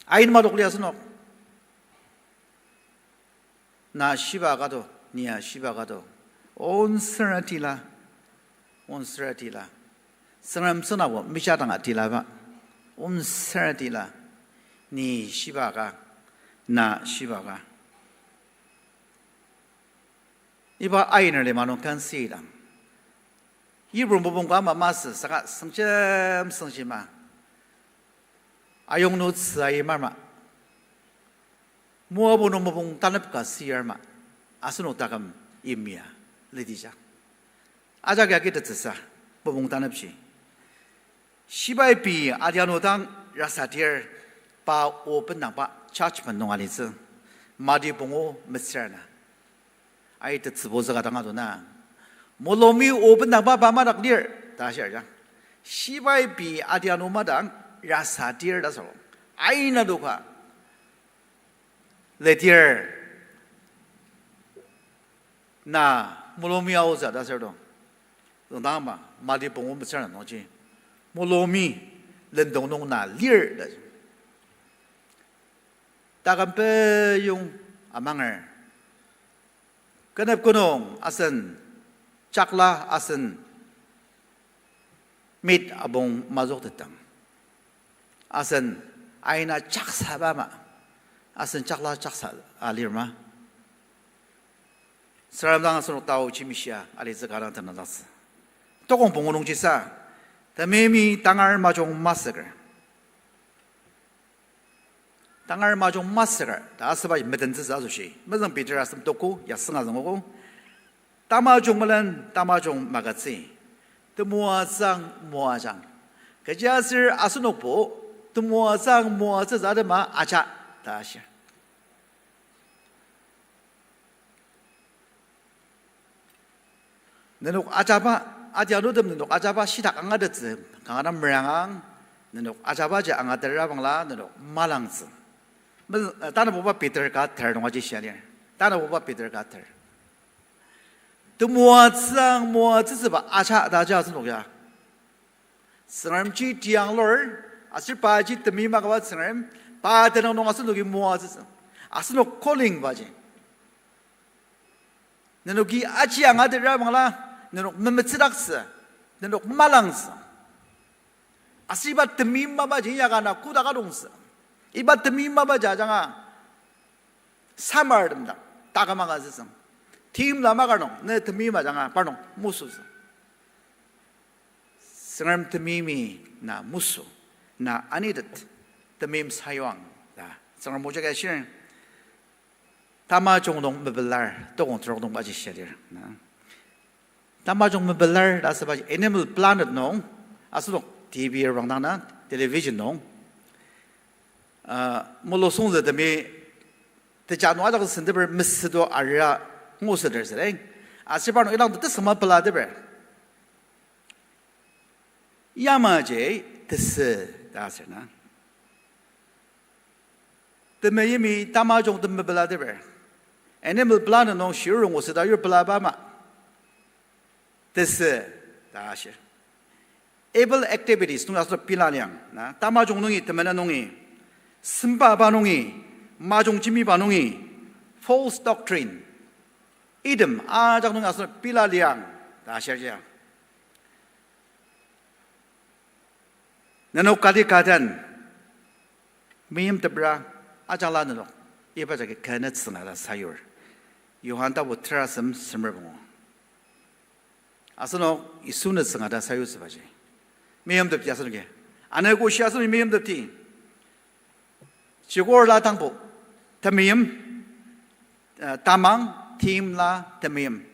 Ain madokli asenok. Na shiba ka to, nia shiba ka to. Onsüra tila, onsüra tila. Tsüngrem tsünabo mija danga tilaba. Onsüra tila. Ni shiba ka, na shiba ka. Iba ainer lima nung kansidang, Hebrew mopung ka ama masü saka süngjem süngji ma. Ayongnutsü ayi marma. Moabu nung mopung tanep ka siyar ma. Asenok taküm yimya lidija. Ajak yagi tetsüsa, mopung tanepji. Shibai pei adianu dang rasadir pa o bendangba judgment nung alitsü. Mati pungu metsür na. Ai tetsübo züka dang ado na. Molomi o bendangba pa madak lir, ta shir ja. Shibai pei adianu madang rasadir ta sür. Aina doka. Lidir. Na molomi aotsü ta sür do. Züngdangba, Mati pungu metsür na nungji. Molomi lendong nung na lir ta. Taküm peyong amanger. Kenep kenung asen chakla asen mit abong mazüktetang. Asen aina chaksaba ma. Asen chakla chaksa alir ma. Tsüngrem dang asenok taochi mishia alitsü ka dang tenüngdaktsü. Tokong pungu nungji sa, temeimi tangar majung masüker. Tangar majung masüker ta asüba metentsütsü asoshi. Mezüng Peter asem toko, ya sünga züngogo. Tamajung melen, tamajung magütsü. Temoatsü moajang. Kechiaser asenokbo, temoatsü moatsütsü atema aja, ta shi. Nenok ajaba, adianutem nenok ajaba shitak angatettsü, kanga dang merangang, nenok ajabaji angatetra bangla, nenok malangtsü. Mel-, eh, tanabuba Peter ka ter nung aji shia lir. Tanabuba Peter ka ter. Temoatsü moatsütsüba aja ta aja asenok ya. Tsüngremji tianglur, aser paji temeim akaba Tsüngrem, pa tenüng nung asenoki moatsütsü. Asenok calling baji. Nenoki aji angatetra bangla, nenok memetsüdaktsü, nenok malangtsü. Aser iba temeim mapaji inyaka na kodak adongtsü. Iba temeim mapaji ajanga samartem dang taküm agütsütsü. Timla makar nung, ne temeim ajanga parnok mosutsü. Tsüngrem temeimi na mosu, na anitet, temeim sayuang ta Tsüngrem o jagi ashir. Tamajung nung mepelar, tokong terok nung aji shia lir na. Tamajung mepelar ta asübaji Animal Planet nung, asenok T V rangdang na, television nung, uh, mulusungzü temi teja nung ajak senteper mesüto ara nguseter südeng. Aser parnok idang tesüma pelateper. Yamaji tesü ta asür na. Temeimi tamajung tem mepelateper. Animal Planet nung shiruru nguset ta yur pelaba ama. Tesü ta ashir. Able activities nungi asenok pela liang na, tamajung nungi, temenen nungi, sempaba nungi, majung jembiba nungi, false doctrine, item ajak nungi asenok pela liang ta ashir jia. Nenok kati ka den meimtepra ajangla nenok iba jagi kü nütsünga ta sayur. Johan tapu terasem semer pungu. Asenok Yisu nütsünga ta sayutsübaji meimtepti asenoki. Ano koshi asenoki meimtepti. Chikor la tangbo temeim, eh, tamang, timla temeim.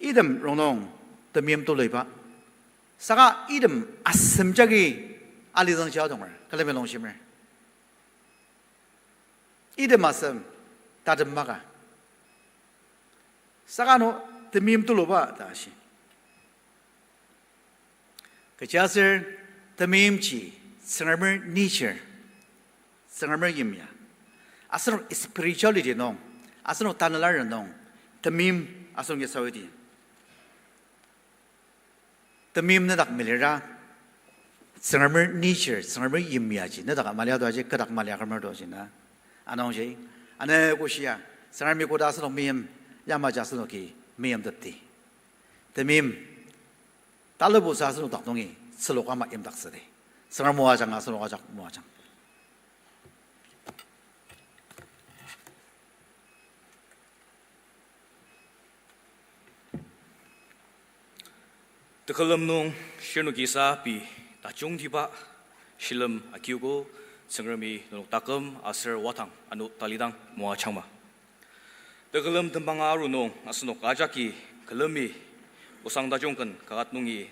Item rongnung temeim tuluiba. Saka item asem jagi alizüng jia donger, külemi longshimer. Item asem tatem maka. Saka ano temeim tuluba ta shi. Kechiaser temeimji Tsüngremer nature, Tsüngremer yimya. Asenok spirituality nung, asenok tanela nung, temeim asenoki saudi. Temeim nedak melira, Tsüngremer nature, Tsüngremer yimyaji nedak maliadoji, kü dak malia kümer doji na. Anungji, ano koshia, Tsüngremi koda asenok meim, yamaji asenoki meimtepti. Temeim, talibusa asenok dak nungi, tsülok ama imdaktsüdi. Tsüngrem moajang, asenok ajak moajang. Tekülem nung shirnokisa pei tajungtiba shilem akiogo, Tsüngremi nenok taküm aser wadang ano talidang moajangma. Tekülem tembanga aru nung asenok ajaki külemi osang tajung ken kaket nungi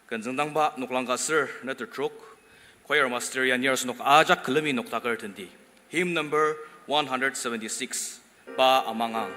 ken züngdangba noklang ka ser neter trok, choir master ya nir asenok ajak külemi noktaker tendi. Hymn number one hundred seventy-six, Pa Amangang.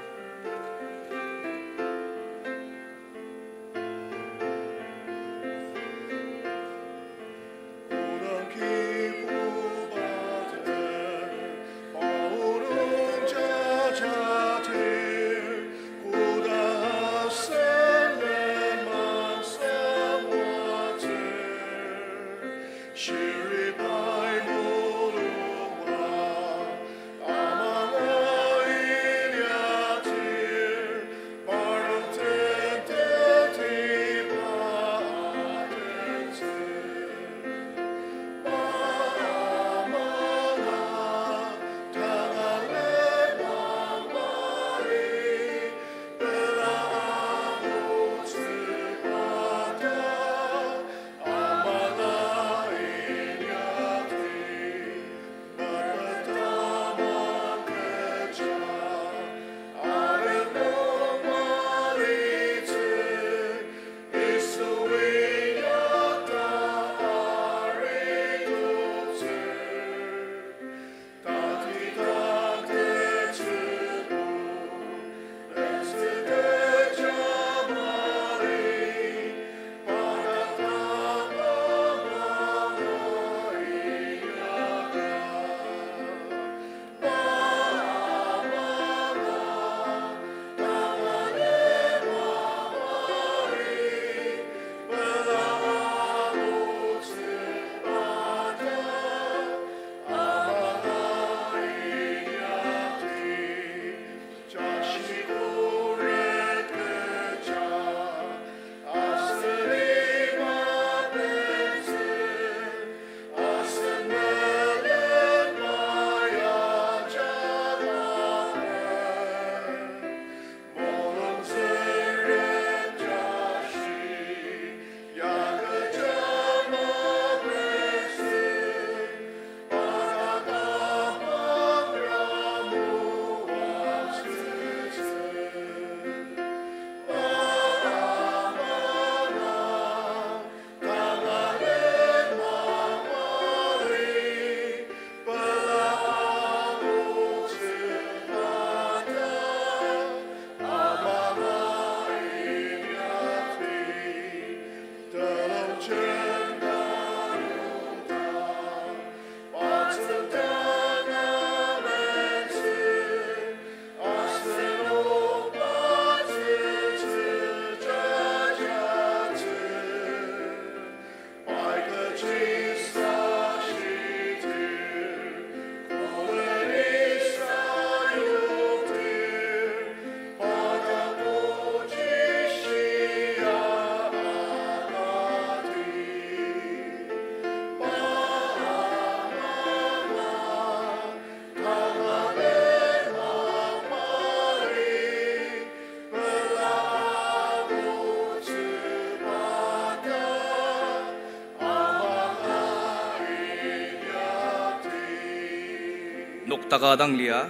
Taka dang lia,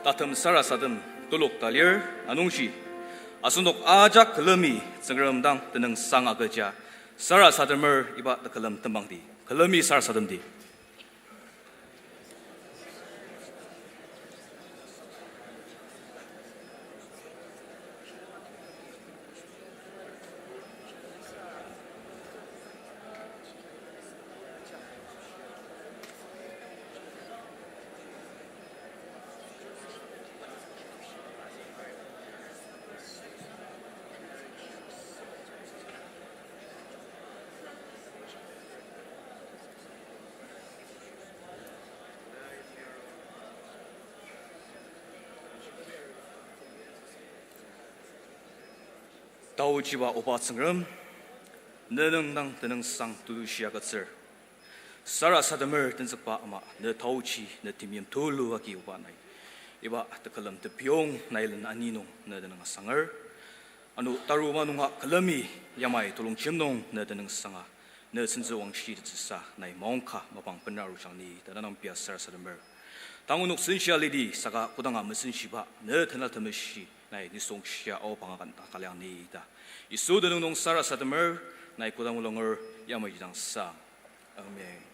tatem sarasadem telok ta lir, anungji asenok ajak külemi Tsüngrem dang tenüngsang agüja sarasademer iba tekülem tembangdi. Külemi sarasademdi. Taochiba Oba Tsüngrem, ne nüngdang tenüngsang tushi agütsür. Sarasademer tenzükba ama ne taochi ne temeim tulu agi Oba nai iba tekülem tepiong nai len ani nung ne tenüng asanger. Ano taruma nunga külemi yamai telongjem nung ne tenüngsanga, ne sentsü wangshi tetsüsa nai maongka mapang bena arujang ni ta tanang pia sarasademer. Tang onok senshia lidi saka kodanga mesenshiba ne Tenla Temeshi nai nisung shia aobang akan ta kaliang ni ta Yisu tenüng nung sarasademer, nai kodang mulunger yamai jidang sa. Amen.